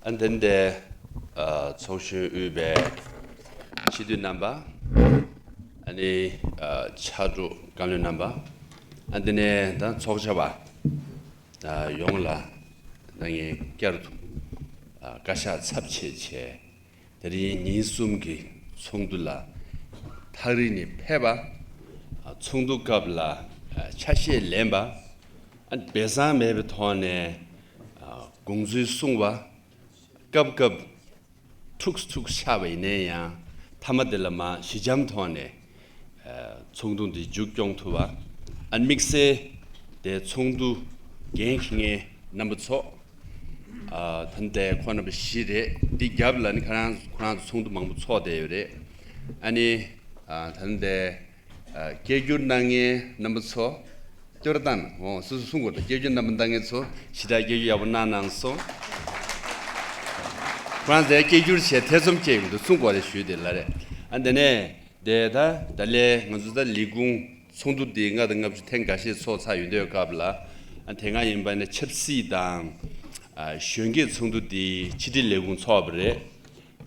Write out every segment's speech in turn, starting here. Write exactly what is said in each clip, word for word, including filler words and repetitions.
ཨ་འདི་འདི་ཨ་ཚོགས་གཞོན་དབུས་པའི་སྤྱི་འཐུས་རྣམ་པ། ཨ་ནི་ཨ་ཕྱག་དྲུག་བཀའ་བློན་རྣམ་པ། ཨ་འདི་ནས་ད་ཚོགས་བཅར་བ་ཨ་ཡོངས་ལ་ད་ངས་བསྐྱར་དུ་ཨ་བཀའ་ཤག་ཚབ་བྱས་བྱས། དེ་རིང་ཉིན་གསུམ་གྱི་ཚོགས་འདུ་ལ་ཐག་རིང་ནས་ཕེབས་པ། ཚོགས་འདུ་སྐབས་ལ་ཆ་ཤས་ལེན་པ། སྦས་གསང་མེད་པའི་ཐོག་ནས་དགོངས་ཚུལ་གསུངས་པ། སྐབས་སྐབས་འཁྲུག་འཁྲུག་ཆགས་པ་ཡིན་ན་ཡང་མཐའ་མ་དེ་ལ་མ་ཞི་འཇམ་ཐོག་ནས་ཚོགས་འདུ་འདི་མཇུག་སྐྱོང་ཐུབ་པ། ཨ་དམིགས་བསལ་དེ་ཚོགས་འདུ་འགན་འཁྱེར་མཁན་རྣམ་པ་ཚོ། ཨ་ད་ལྟའི་ཁོང་རྣམ་པ་བཞི་རེད། འདི་རྒྱབ་ལ་ནི་ཁོ་རང་ཁོ་རང་ཚོ་ཚོགས་འདུ་མང་པོ་ཚོགས་བསྡད་ཡོད་རེད། ཨ་ནི་ཨ་ད་ལྟའི་ཨ་སྐད་སྒྱུར་གནང་མཁན་རྣམ་པ་ཚོ་སྐྱོར་བཏང་། འོ་སོ་སོ་གསུང་དགོས་རེད། སྐད་སྒྱུར་རྣམ་པ་གནང་མཁན་ཚོ་ཞེ་དྲག་སྐད་སྒྱུར་ཡག་པོ་གནང་གནང་སོང་། ཁོ་རང་ཚོས་སྐད་སྒྱུར་བྱས་ཐེ་ཚོམ་སྐྱེ་ཡོང་དུས་གསུང་དགོས་རེད་ཞུས་དེ་ལ་རེད། ཨ་འདི་ནས། དེ་ད་ད་ལས་ང་ཚོ་ད་ལས་ཁུངས་ཚོགས་འདུ་འདི་ལྔ་དང་ལྔ་བཅུ་ཐེངས་འགའ་ཤས་ཚོགས་ཚར་ཡོད་དུས་སྐབས་ལ། ཨ་དེ་སྔ་ཡིན་པ་ན་ཆབ་སྲིད་དང་ཨ་གཞོན་སྐྱེས་ཚོགས་འདུ་འདི་ཕྱི་དྲིལ་ལས་ཁུངས་ཚོགས་པ་རེད།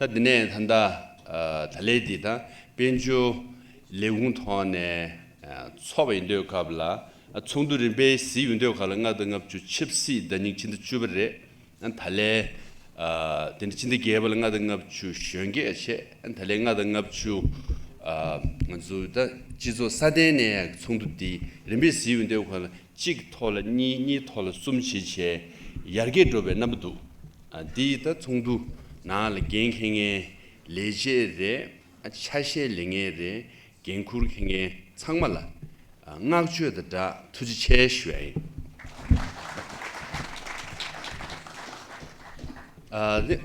ད་འདི་ནས་ད་ད་ཨ་ད་ལས་འདི་ད་དཔལ་འབྱོར་ལས་ཁུངས་ཐོག་ནས་ཨ་ཚོགས་པ་ཡིན་དུས་སྐབས་ལ། ཨ་ཚོགས་འདུ་རིམ་པས་ཟིན་ཡོང་དུས་སྐབས་ལ་ལྔ་དང་ལྔ་བཅུ་ཆབ་སྲིད་ཟླ་ཉིན་ཕྱི་ཟླ་བཅུ་པ་རེད། ཨ་ད་ལས་ཨ་དེ་ནི་ཕྱི་ཟླ་བརྒྱད་པ་ལ་ལྔ་དང་ལྔ་བཅུ་གཞོན་སྐྱེས་བྱས། ཨ་ད་ལས་ལྔ་དང་ལྔ་བཅུ་ཨ་ང་ཚོ་ད་སྤྱི་ཚོགས་སྲ་བརྟན་ནས་ཚོགས་འདུ་འདི་རིམ་པས་ཟིན་ཡོང་དུས་སྐབས་ལ་གཅིག་ཐོག་ལ་གཉིས། གཉིས་ཐོག་ལ་གསུམ་བྱས་བྱས་ཡར་རྒྱས་འགྲོ་བའི་རྣམ་པ་འདུག་ཨ་འདི་ད་ཚོགས་འདུ་ནང་ལ་འགན་འཁྱེར་མཁན་ལས་བྱེད་རེད། ཨ་ཆ་ཤས་ལེན་མཁན་རེད། འགན་འཁུར་མཁན་ཚང་མ་ལ་ཨ་བསྔགས་བརྗོད་དང་སྦྲགས་ཐུགས་རྗེ་ཆེ་ཞུ་ཡ་ཡིན། ཨ་ནི་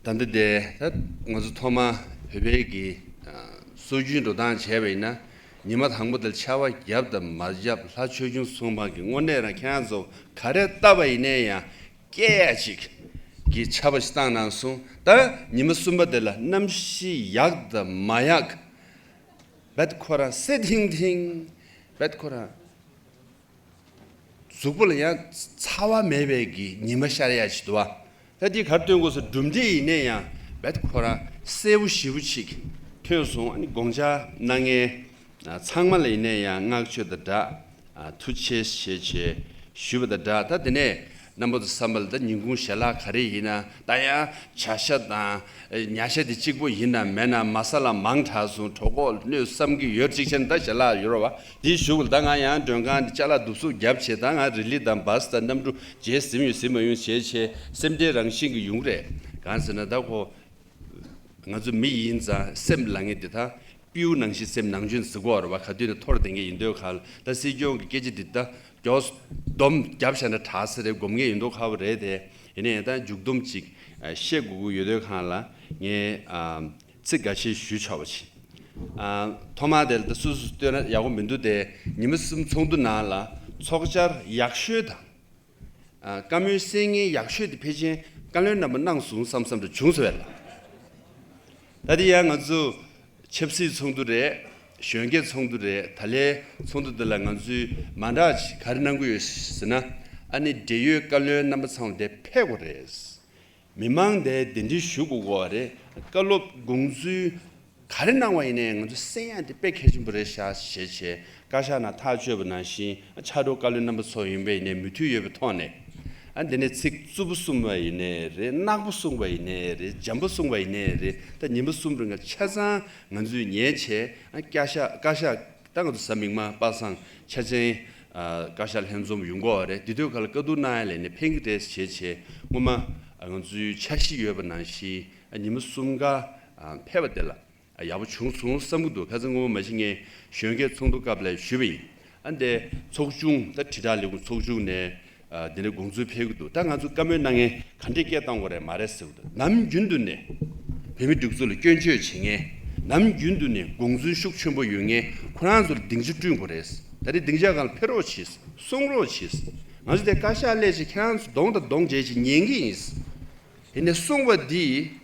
ད་ལྟ་དེ་ད་ང་ཚོ་ཐོག་མ་བོད་པའི་གི་ཨ་སྲོལ་རྒྱུན་འགྲོ་སྟངས་བྱས་པ་ཡིན་ན། ཉི་མ་དང་པོ་དེར་ཆར་པ་བརྒྱབ་དང་མ་བརྒྱབ། ལྷ་ཆོས་སྐྱོང་སྲུང་མ་གི་དངོས་གནས་རང་ཁྱེད་རང་ཚོ་ག་རེ་བཏབ་པ་ཡིན་ནའི་ཡང་། སྐད་ཅིག་གི་ཆར་པ་ཞིག་བཏང་གནང་སོང་། ད་ཉི་མ་གསུམ་པ་དེ་ལ་གནམ་གཤིས་ཡག་དང་མ་ཡག་བེད་ཁོ་རང་སེ་ཐིང་ཐིང་། བེད་ཁོ་རང་གཟུགས་པོ་ལ་ཡང་ཚ་བ་མེད་པའི་གི་ཉི་མ་ཤར་ཡ་ཞིག་འདུག་བ། ད་འདི་གར་སྟོན་དགོས་སུ་གྲུབ་འབྲས་ཡིན་ནའི་ཡང་བེད་ཁོ་རང་གསལ་པོ་ཞེ་པོ་ཅིག་ཐོན་སོང་། ཨ་ནི་དགོངས་འཆར་གནང་མཁན་ཚང་མ་ལ་ཡིན་ནའི་ཡང་བསྔགས་བརྗོད་དང་སྦྲགས། ཨ་ཐུགས་རྗེ་ཆེ་ཞེས་ཞུས་པ་དང་སྦྲགས། ད་དེ་ནས་རྣམ་པ་ཚོ་བསམ་པ་ལ་ད་ཉིན་གུང་ཞལ་ལག་ག་རེ་ཡིན་ན། ད་ཡང་བྱ་ཤ་དང་ཉ་ཤ་དེ་གཅིག་པོ་ཡིན་ན་མེད་ན། མ་ས་ལ་མང་དྲགས་སོང་། གྲོད་ཁོག་གནོད་བསམ་གྱི་ཡོད། གཅིག་བྱས་ན་ད་ཞལ་ལག་ཡོད་རེད་བ། དེའི་གཞུག་ལ་ད་ང་ཡང་མགྲོན་ཁང་འདི་ཅ་ལག་བསྡུ་གསོག་བརྒྱབ་བྱས། ད་ང་རི་ལི་དང་བཱ་སི་དང་གནམ་གྲུ་བརྗེ་ཟིན་ཡོད་ཟིན་མ་ཡོང་བྱས་བྱས་སེམས་ཁྲལ་རང་བཞིན་གྱི་ཡོང་གི་རེད། གང་ཟེར་ན་ད་ཁོ། ང་ཚོ་མི་ཡིན་ཙང་སེམས་ལ་ངེས་དེ་ད་སྤྲེའུ་ནང་བཞིན་སེམས་ནང་ཆུང་ཟེར་གོ་བ་རེད་བ། ག་དུས་ནས་འཐོར་བསྡད་མཁན་ཡིན་དུས་ག་ལ། ད་སྲིད་སྐྱོང་གི་སྐད་ཆ་འདི་ད་མགྱོགས་སྡོམ་བརྒྱབ་བཞག་ན་དྲག་ས་རེད་དགོངས་མཁན་ཡིན་མདོག་ཁ་པོ་རེད་དེ། ཡིན་ན་ཡང་ད་མཇུག་སྡོམ་ཅིག་བཤད་དགོས་ཀྱི་ཡོད་དུས་གང་ལ་ངས་ཚིག་འགའ་ཤས་ཞུ་ཆོག་པ་བྱེད། ཐོག་མ་དེ་ལ་ད་སུ་སུ་བསྟོད་ན་ཡག་པོ་མི་འདུག་སྟེ། ཉི་མ་གསུམ་ཚོགས་འདུ་ནང་ལ་ཚོགས་བཅར་ཡག་ཤོས་དང་། ཨ་བཀའ་མོལ་གསན་མཁན་ཡག་ཤོས་དེ་ཕལ་ཆེར་བཀའ་བློན་རྣམ་པ་གནང་སོང་བསམ་བསམ་འདྲ་བྱུང་སོང་བས་ལ། ད་དེ་ཡང་ང་ཚོ་ཆབ་སྲིད་ཚོགས་འདུ་རེད། གཞོན་སྐྱེས་ཚོགས་འདུ་རེད། ད་ལའི་ཚོགས་འདུ་འདི་ལ་ང་ཚོས་མ་འདྲ་ཅིག་ག་རེ་གནང་གི་ཡོད་ཟེར་ན། ཨ་ནི་འབྲེལ་ཡོད་བཀའ་བློན་རྣམ་པ་ཚང་མ་དེ་ཕེབས་དགོས་རེད། མི་མང་དེ་གདན་འདྲེན་ཞུ་དགོས་ཀྱི་རེད། བཀའ་སློབ་དགོངས་ཚུལ་ག་རེ་གནང་བ་ཡིན་ནའི་ང་ཚོ་གསན་ཡ་དེ་དཔེ་གལ་ཆེན་པོ་རེད་ཤག་ཞེས་བྱས། བཀའ་ཤག་ནང་ཐག་གཅོད་པ་ནང་བཞིན་ཕྱག་རོགས་བཀའ་བློན་རྣམ་པ་ཚོ་ཡིན་པའི་ནས་མོས་མཐུན་ཡོད་པའི་ཐོག་ནས། ཨ་འདི་ནས་ཚིག་རྩུབ་པོ་གསུངས་པ་ཡིན་ནའི་རེད། ནག་པོ་གསུངས་པ་ཡིན་ནའི་རེད། འཇམ་པོ་གསུངས་པ་ཡིན་ནའི་རེད། ད་ཉིན་པ་གསུམ་རིང་ལ་ཆ་ཚང་ང་ཚོས་ཉན་བྱས། ཨ་བཀའ་ཤག་བཀའ་ཤག་ད་ང་ཚོ་གཟའ་མིག་དམར་པ་སངས་འཆར་ཅན་ཨ་བཀའ་ཤག་ལྷན་འཛོམས་ཡོང་གི་ཡོད་རེད། དེ་དུས་ག་ལ་བཀའ་བསྡུར་གནང་ཡ་ལས་ནས་ཕན་གྱི་རེད་ཞེས་བྱས། སྔོན་མ་ང་ཚོའི་འཆར་གཞི་ཡོད་པ་ནང་བཞིན་ཉི་མ་གསུམ་ཀ་ཕེབས་པ་དེ་ལ་ཡག་པོ་བྱུང་སོང་བསམ་གྱི་འདུག་ཁ་སང་སྔོན་མ་མ་གཞི་ངས་གཞོན་སྐྱེས་ཚོགས་འདུ་སྐབས་ལ་ཞུས་པ་ཡིན། ཨ་འདས་ཚོགས་ཆུང་ད་དྲིལ་བསྒྲགས་ལས་ཁུངས་ཚོགས་ཆུང་ནས་འདི་འདྲ་དགོངས་ཚུལ་ཕེབས་ཀྱི་འདུག་ད་ང་ཚོ་བཀའ་མོལ་གནང་མཁན་ག་འདྲས་སྐད་བཏང་དགོས་རེད་མ་རེད་ཟེར་གྱི་འདུག་ནམ་རྒྱུན་དུ་ནས་བོད་མི་སྒྲིག་འཛུགས་ལ་སྐྱོན་བརྗོད་བྱེད་མཁན། ནམ་རྒྱུན་དུ་ནས་དགོངས་ཚུལ་ཤུགས་ཆེན་པོ་ཡོད་མཁན་ཁོ་རང་ཚོར་སྡིངས་ཆ་བསྐྲུན་དགོས་རེད། ད་རེས་སྡིངས་ཆ་སྒང་ལ་ཕེབས་རོགས་གྱིས། གསུང་རོགས་གྱིས། ང་ཚོ་དེ་བཀའ་ཤག་སླེབས་བྱས་ཁྱེད་རང་ཚོ་གདོང་དང་གདོང་མཇལ་བྱས་ཉན་གྱི་ཡིན། དེ་ནས་གསུང་བ་འདི།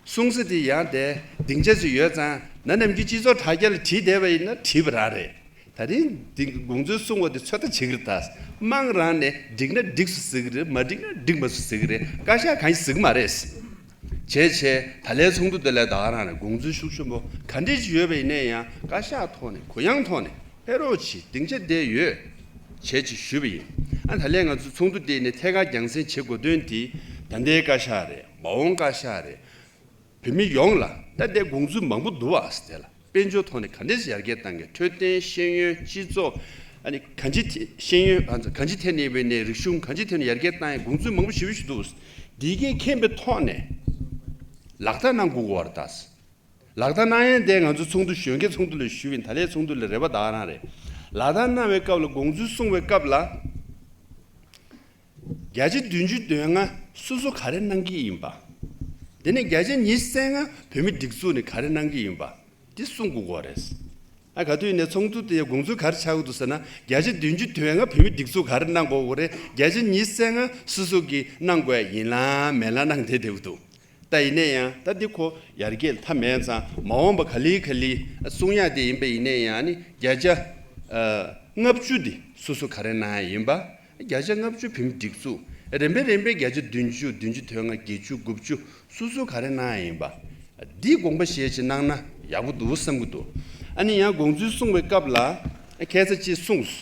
གསུང་ས་དེ་ཡང་དེ་སྡིངས་ཆ་ཅིག་ཡོད་ཙང་། ན་ནམ་རྒྱུན་སྤྱི་ཚོགས་དྲ་རྒྱ་ལ་བྲིས་བསྡད་པ་ཡིན་ན་བྲིས་པ་རང་རེད། ད་ ད་རིང་འདི་དགོངས་ཚུལ་གསུང་བ་དེ་ཚོད་ལྟ་བྱེད་ཀྱི་རེད་ད། དམངས་རང་ནས་འགྲིག་ན་འགྲིགས་སུ་ཟེར་གྱི་རེད། མ་འགྲིག་ན་འགྲིག་མ་སུ་ཟེར་གྱི་རེད། བཀའ་ཤག་གང་ཞིག་ཟེར་གྱི་མ་རེད། བྱས་བྱས་ད་ལའི་ཚོགས་འདུ་འདི་ལ་ད་ག་རང་ནས་དགོངས་ཚུལ་ཤུགས་ཆེན་པོ་ག་འདྲས་ཞིག་ཡོད་པ་ཡིན་ནའི་ཡང་བཀའ་ཤག་ཐོག་ནས་གུ་ཡངས་ཐོག་ནས་ཕེབས་རོགས་གྱིས། སྡིངས་ཆ་བསྡད་ཡོད། བྱས་ཅིག་ཞུས་པ་ཡིན། ཨ་ད་ལའི་ང་ཚོ་ཚོགས་འདུ་དེ་ནས་ཐད་ཀར་རྒྱང་སྲིང་བྱེད་དགོས་དོན་དེ་ད་ལྟའི་བཀའ་ཤག་རེད། མ་འོངས་བཀའ་ཤག་རེད། བོད་མི་ཡོངས་ལ་ད་ལྟའི་དགོངས་ཚུལ་མང་པོ་འདུག་བ། དེ་ལ་དཔལ་འབྱོར་ཐོག་ནས་ག་འདྲས་ཡར་རྒྱས་བཏང་གི། འཕྲོད་བསྟེན་ཤེས་ཡོན་སྤྱི་ཚོགས། ཨ་ནི་གང་ཅི་ཐད་ཤེས་ཡོན་ཨ་གང་ཅི་ཐད་ནས་བས་ནས་རིག་གཞུང་གང་ཅི་ཐད་ནས་ཡར་རྒྱས་བཏང་ཡ་དགོངས་ཚུལ་མང་པོ་ཞེ་པོ་ཞིག་འདུག་འདི་གས་མཁྱེན་པའི་ཐོག་ནས་ལག་བསྟར་གནང་དགོས་ཀྱི་ཡོད་རེད་ད། ལག་བསྟར་གནང་ཡ་དེ་ང་ཚོ་ཚོགས་འདུ་གཞོན་སྐྱེས་ཚོགས་འདུ་ལ་ཞུས་པ་ཡིན། ད་ལའི་ཚོགས་འདུ་ལ་རེ་བ་ད་ག་རང་རེད། ལག་བསྟར་གནང་བའི་སྐབས་ལ་དགོངས་ཚུལ་གསུང་བའི་སྐབས་ལ། བརྒྱ་ཆ་བདུན་ཅུ་དོན་ལྔ་སོ་སོ་ག་རེ་གནང་གི་ཡིན་པ། དེ་ནས་བརྒྱ་ཆ་ཉི་ཤུ་རྩ་ལྔ་བོད་མི་སྒྲིག་འཛུགས་ནས་ག་རེ་གནང་གི་ཡིན་པ། འདི་གསུང་དགོས་ཀྱི་རེད། ཨ་ག་དུས་ནས་ཚོགས་འདུ་དེ་དགོངས་ཚུལ་ག་རེ་ཆགས་ཀྱི་འདུག་ཟེར་ན། བརྒྱ་ཆ་བདུན་ཅུ་དོན་ལྔ་བོད་མི་སྒྲིག་འཛུགས་ག་རེ་གནང་དགོས་ཀྱི་རེད། བརྒྱ་ཆ་ཉི་ཤུ་རྩ་ལྔ་སོ་སོ་གིས་གནང་དགོས་ཡིན་ལ་མེད་ལ་གནང་བསྡད་བསྡད་ཀྱི་འདུག་ད་ཡིན་ན་ཡང་ད་འདི་ཁོ་ཡར་རྒྱས་མཐའ་མེད་ཙང་མ་འོངས་པ་ག་ལེ་ག་ལེ་གསུང་ཡག་དེ་ཡིན་པ་ཡིན་ན་ཡང་ནི་བརྒྱ་ཆ་ཨ་ལྔ་བཅུ་དེ་སོ་སོ་ག་རེ་གནང་ཡ་ཡིན་པ། བརྒྱ་ཆ་ལྔ་བཅུ་བོད་མི་སྒྲིག་འཛུགས། རིམ་པས་རིམ་པས་བརྒྱ་ཆ་བདུན་ཅུ། བདུན་ཅུ་དོན་ལྔ། བརྒྱད་ཅུ། དགུ་བཅུ། སོ་སོ་ག་རེ་གནང་ཡ་ཡིན་པ། འདི་དགོངས་པ་བཞེས་ཅིག་གནང་ན་ཡག་པོ་འདུག་བསམ་གྱི་འདུག་ཨ་ནི་ཡང་དགོངས་ཚུལ་གསུང་བའི་སྐབས་ལ་ཁ་ས་ཅིག་གསུངས།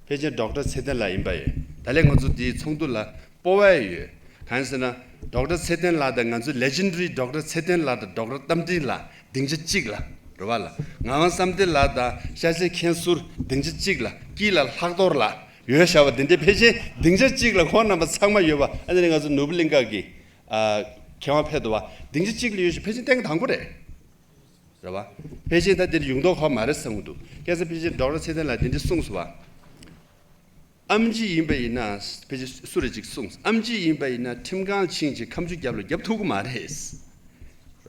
ཕལ་ཆེར་ཌོག་ཊར་ཚེ་བརྟན་ལགས་ཡིན་པ་ཡིན། ད་ལན་ང་ཚོ་འདིའི་ཚོགས་འདུ་ལ་སྤོབས་པ་ཡོད། གང་ཟེར་ན་ཌོག་ཊར་ཚེ་བརྟན་ལགས་དང་ང་ཚོའི་ལེ་ཇེན་ཌ་རི་ཌོག་ཊར་ཚེ་བརྟན་ལགས་དང་ཌོག་ཊར་རྟ་མགྲིན་ལགས་སྡིངས་ཆ་གཅིག་ལ། རེད་བ་ལ། ངག་དབང་བསམ་གཏན་ལགས་དང་ཤཱཀྱ་མཁན་ཟུར་སྡིངས་ཆ་གཅིག་ལ། དཀྱིལ་ལ་ལྷག་རྡོར་ལགས་ཡོད་བཞག་པ་འདི་འདྲའི་ཕལ་ཆེར་སྡིངས་ཆ་གཅིག་ལ་ཁོང་རྣམ་པ་ཚང་མ་ཡོད་པ། ཨ་ནི་ང་ཚོ་ནོར་བུ་གླིང་ག་གི་ཨ་མཁས་དབང་ཕེབས་འདུག་བ། སྡིངས་ཆ་གཅིག་ལ་ཡོད་ཞིག་ཕལ་ཆེར་ཐེངས་དང་པོ་རེད། རེད་བ། ཕལ་ཆེར་ད་འདིར་ཡོང་མདོག་ཁ་པོ་མ་རེད་བསམ་གྱི་འདུག་སྐད་ཆ་ཕལ་ཆེར་ཌོག་ཊར་ཚེ་བརྟན་ལགས་འདི་འདྲ་གསུངས་སོང་བ། ཨེམ་ཆི་ཡིན་པ་ཡིན་ན། ཕལ་ཆེར་སུ་རེ་ཅིག་གསུངས། ཨེམ་ཆི་ཡིན་པ་ཡིན་ན་ཁྲིམས་ཁང་ཕྱིན་ཅིག་ཁ་མཆུ་རྒྱབ་ལ་རྒྱབ་ཐུབ་ཀྱི་མ་རེད། རེད་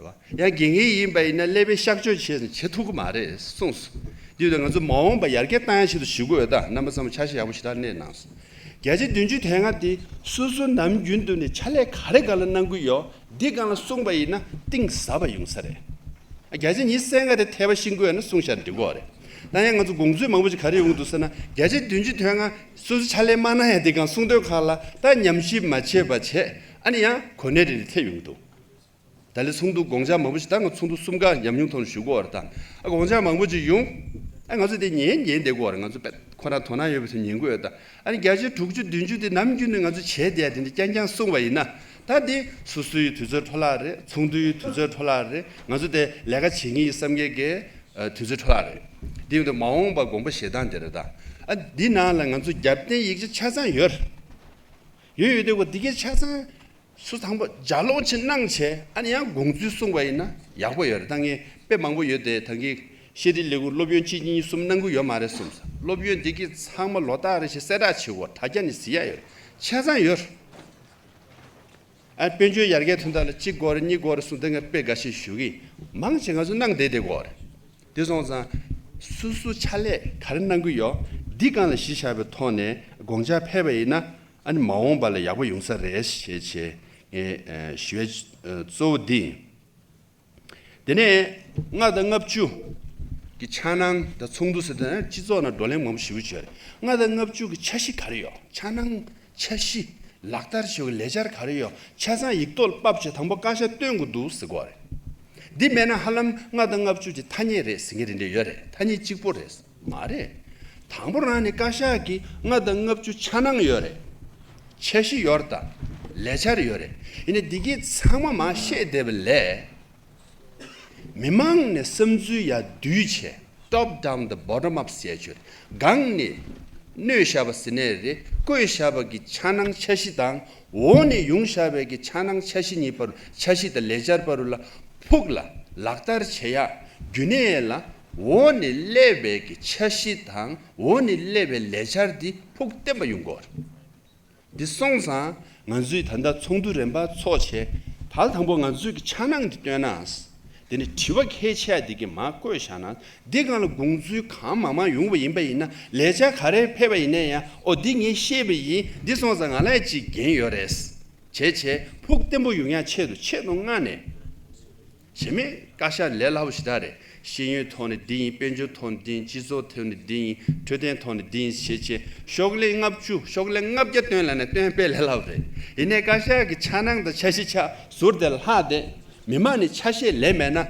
བ། ཡང་དགེ་རྒན་ཡིན་པ་ཡིན་ན་ཀླད་པའི་གཤག་བཅོས་བྱས་ནས་བྱེད་ཐུབ་ཀྱི་མ་རེད་གསུངས་སོང་། འདི་ཡོད་ད་ང་ཚོ་མ་འོངས་པ་ཡར་རྒྱས་བཏང་ཡ་ཆེད་དུ་ཞུ་དགོས་ཡོད་ད། རྣམ་པ་ཚང་མ་འཆར་གཞི་ཡག་པོ་ཞེ་དྲག་གནས་གནང་སོང་། བརྒྱ་ཆ་བདུན་ཅུ་དོན་ལྔ་དེ་སོ་སོ་ནམ་རྒྱུན་དུ་ནས་ཕྱག་ལས་ག་རེ་སྒང་ལ་གནང་གི་ཡོད། འདི་སྒང་ལ་གསུངས་པ་ཡིན་ན་གཏིང་ཟབ་པ་ཡོང་ས་རེད། བརྒྱ་ཆ་ཉི་ཤུ་རྩ་ལྔ་དེ་ཐེ་བ་ཤིང་ཀུན་ཡོད་ན་གསུངས་བཞག་འགྲིག་གོ་རེད། ད་ཡང་ང་ཚོ་དགོངས་ཚུལ་མང་པོ་ཞིག་ག་རེ་ཡོང་གི་འདུག་ཟེར་ན། བརྒྱ་ཆ་བདུན་ཅུ་དོན་ལྔ་སོ་སོ་ཕྱག་ལས་མ་གནང་ཡ་དེ་སྒང་གསུང་དོན་ཁག་ལ་ད་ཉམས་ཞིབ་མ་བྱས་པ་བྱས། ཨ་ནི་ཡང་གོ་གནས་རེ་རེ་ཐེབས་ཡོང་གི་འདུག་ད་ལས་ཚོགས་འདུ་དགོངས་འཆར་མང་པོ་ཞིག་ད་ང་ཚོགས་འདུ་གསུམ་ཀ་ཉམས་མྱོང་ཐོག་ནས་ཞུ་གོ་རེད་ད། ཨ་དགོངས་འཆར་མང་པོ་ཅིག་ཡོང་། ཨ་ང་ཚོ་དེ་ཉན་ཉན་བསྡད་གོ་རེད། ང་ཚོ་དཔེ་ཁོ་རང་དོ་སྣང་ཡོད་པ་ཚོ་ཉན་གོ་ཡོད་ད། ཨ་ནི་བརྒྱ་ཆ་དྲུག་ཅུ་བདུན་ཅུ་དེ་ནམ་རྒྱུན་ནས་ང་ཚོ་བྱས་བསྡད་ཡ་དེ་འདྲ་རྐྱང་རྐྱང་གསུངས་པ་ཡིན་ན། ད་དེ་སོ་སོའི་དུས་ཚོད་འཕྲོ་བརླག་རེད། ཚོགས་འདུའི་དུས་ཚོད་འཕྲོ་བརླག་རེད། ང་ཚོ་དེ་ལས་ཀ་བྱེད་མཁན་གྱི་བསམ་མཁན་གྱི་ཨ་དུས་ཚོད་འཕྲོ་བརླག་རེད། དེ་ཡིན་དུས་མ་འོངས་པ་དགོངས་པ་བཞེས་སྟངས་དེ་རེད་ད། ཨ་འདི་ནང་ལ་ང་ཚོ་རྒྱབ་རྟེན་ཡིག་ཆ་ཆ་ཚང་ཡོད། ཡོད་ཡོད་དེ་གོ་འདི་གའི་ཆ་ཚང་སུ་དང་པོ་ལྗགས་ཀློག་ཅིག་གནང་བྱས། ཨ་ནི་ཡང་དགོངས་ཚུལ་གསུངས་པ་ཡིན་ན་ཡག་པོ་ཡོད་རེད། ད་ངས་དཔེ་མང་པོ་ཡོད་དེ་ད་གིན་ཤེས་རིག་ལས་ཁུངས་སློབ་ཡོན་གཅིག་གཉིས་གསུམ་གནང་གི་ཡོད་མ་རེད་གསུངས་སོང་། སློབ་ཡོན་འདི་གའི་ཚང་མ་ལོ་རྟག་རེ་བཞིན་གསལ་བསྒྲགས་བྱེད་དགོས། དྲ་རྒྱ་ནས་གཟིགས་ཡ་ཡོད། ཆ་ཚང་ཡོད། ཨ་དཔལ་འབྱོར་ཡར་རྒྱས་དོན་དག་ལ་གཅིག་དགོས་རེད། གཉིས་དགོས་རེད་གསུངས་དེ་ངས་དཔེ་འགའ་ཤས་ཞུ་གི། མང་ཆེ་ང་ཚོ་གནང་བསྡད་བསྡད་དགོས་རེད། དེ་སོང་ཙང་སོ་སོ་ཕྱག་ལས་ག་རེ་གནང་གི་ཡོད། འདི་སྒང་ལ་གཞི་བཞག་པའི་ཐོག་ནས་དགོངས་འཆར་ཕེབས་པ་ཡིན་ན། ཨ་ནི་མ་འོངས་པ་ལ་ཡག་པོ་ཡོང་ས་རེད་ཞེས་བྱས་ངས་ཨ་ཞུ་ཡ་ཨ་གཙོ་བོ་འདི་ཡིན། དེ་ནས་ལྔ་དང་ལྔ་བཅུ་གི་འཆར་སྣང་དང་ཚོགས་འདུ་ཟེར་དུས་སྤྱི་ཚོགས་ནང་བགྲོ་གླེང་མང་པོ་ཞེ་པོ་བྱས་རེད། ལྔ་དང་ལྔ་བཅུ་གི་འཆར་གཞི་ག་རེ་ཡོད། འཆར་སྣང་འཆར་གཞི་ལག་བསྟར་བྱེད་པའི་ལས་འཆར་ག་རེ་ཡོད། ཆ་ཚང་ཡིག་ཐོག་ལ་ཕབ་བྱས་དང་པོ་བཀའ་ཤག་སྟོན་དགོས་འདུག་ཟེར་གོ་རེད། འདི་མེད་ན་ཧ་ལམ་ལྔ་དང་ལྔ་བཅུ་གི་ཐ་སྙད་རེད་ཟེར་མཁན་རེ་འདྲ་ཡོད་རེད། ཐ་སྙད་གཅིག་པོ་རེད། མ་རེད། དང་པོ་རང་ནས་བཀའ་ཤག་གི་ལྔ་དང་ལྔ་བཅུ་འཆར་སྣང་ཡོད་རེད། འཆར་གཞི་ཡོད་རེད་ད། ལས་འཆར་ཡོད་རེད། ཡིན་ནའི་འདི་གའི་ཚང་མ་མར་བཤད་བསྡད་པ་ལས། མི་མང་ནས་བསམ་ཚུལ་ཡར་བསྡུས་བྱས། Top down the bottom up ཟེར་ཡ་ཅིག་ཡོད་རེད། སྒང་ནས་བསྣོལ་བཞག་པ་ཟེར་ནའི་རེད། བཀོད་བཞག་པ་གི་འཆར་སྣང་འཆར་གཞི་དང་། འོག་ནས་ཡོང་བཞག་པའི་གི་འཆར་སྣང་འཆར་གཞི་གཉིས་བར། འཆར་གཞི་དང་ལས་འཆར་བར་ལ་ཕུགས་ལ་ལག་བསྟར་བྱེད་ཡ་རྒྱུན་གནས་ལ། འོག་ནས་སླེབས་པའི་གི་འཆར་གཞི་དང་འོག་ནས་སླེབས་པའི་ལས་འཆར་འདི་ཕུགས་བརྟན་པ་ཡོང་དགོས་རེད། འདི་སོང་ཙང་ང་ཚོས་ད་ལྟ་ཚོགས་འདུ་རིམ་པ་ཚོགས་བྱས། ད་དང་པོ་ང་ཚོས་ཀྱི་འཆར་སྣང་འདི་བཏོན་ན། དེ་ནས་དྲི་བ་གལ་ཆེ་བ་འདི་གི་མར་བཀོད་བཞག་ན། འདི་སྒང་ལ་དགོངས་ཚུལ་གང་མང་མང་ཡོང་བ་ཡིན་པ་ཡིན་ན། ལས་འཆར་ག་རེ་ཕེབས་པ་ཡིན་ན་ཡང་། ཨོ་འདི་ངས་ཤེས་པ་ཡིན། འདི་སོང་ཙང་ང་ལ་ཅིག་འགན་ཡོད་རེད། བྱས་བྱས་ཕུགས་བརྟན་པོ་ཡོང་ཡ་ཆེད་དུ་ཆེད་དུ་མངགས་ནས། བྱེད་མེད། བཀའ་ཤག་ལས་སླ་པོ་ཞེ་དྲག་རེད། ཤེས་ཡོན་ཐོག་ནས་འདི་ཡིན། དཔལ་འབྱོར་ཐོག་ནས་འདི་ཡིན། སྤྱི་ཚོགས་ཐོག་ནས་འདི་ཡིན། འཕྲོད་བསྟེན་ཐོག་ནས་འདི་ཡིན་ཞེས་བྱས་ཤོག་ལྷེ་ལྔ་བཅུ་ཤོག་ལྷེ་ལྔ་བརྒྱ་སྟོན་ལབ་ནས་སྟོན་དཔེ་ལས་སླ་པོ་རེད། ཡིན་ནའི་བཀའ་ཤག་གི་འཆར་སྣང་དང་འཆར་གཞི་ཆ་ཟུར་དེ་ལྷག་སྟེ། མི་མང་ནས་ཆ་ཤས་ལེན་མེད་ན།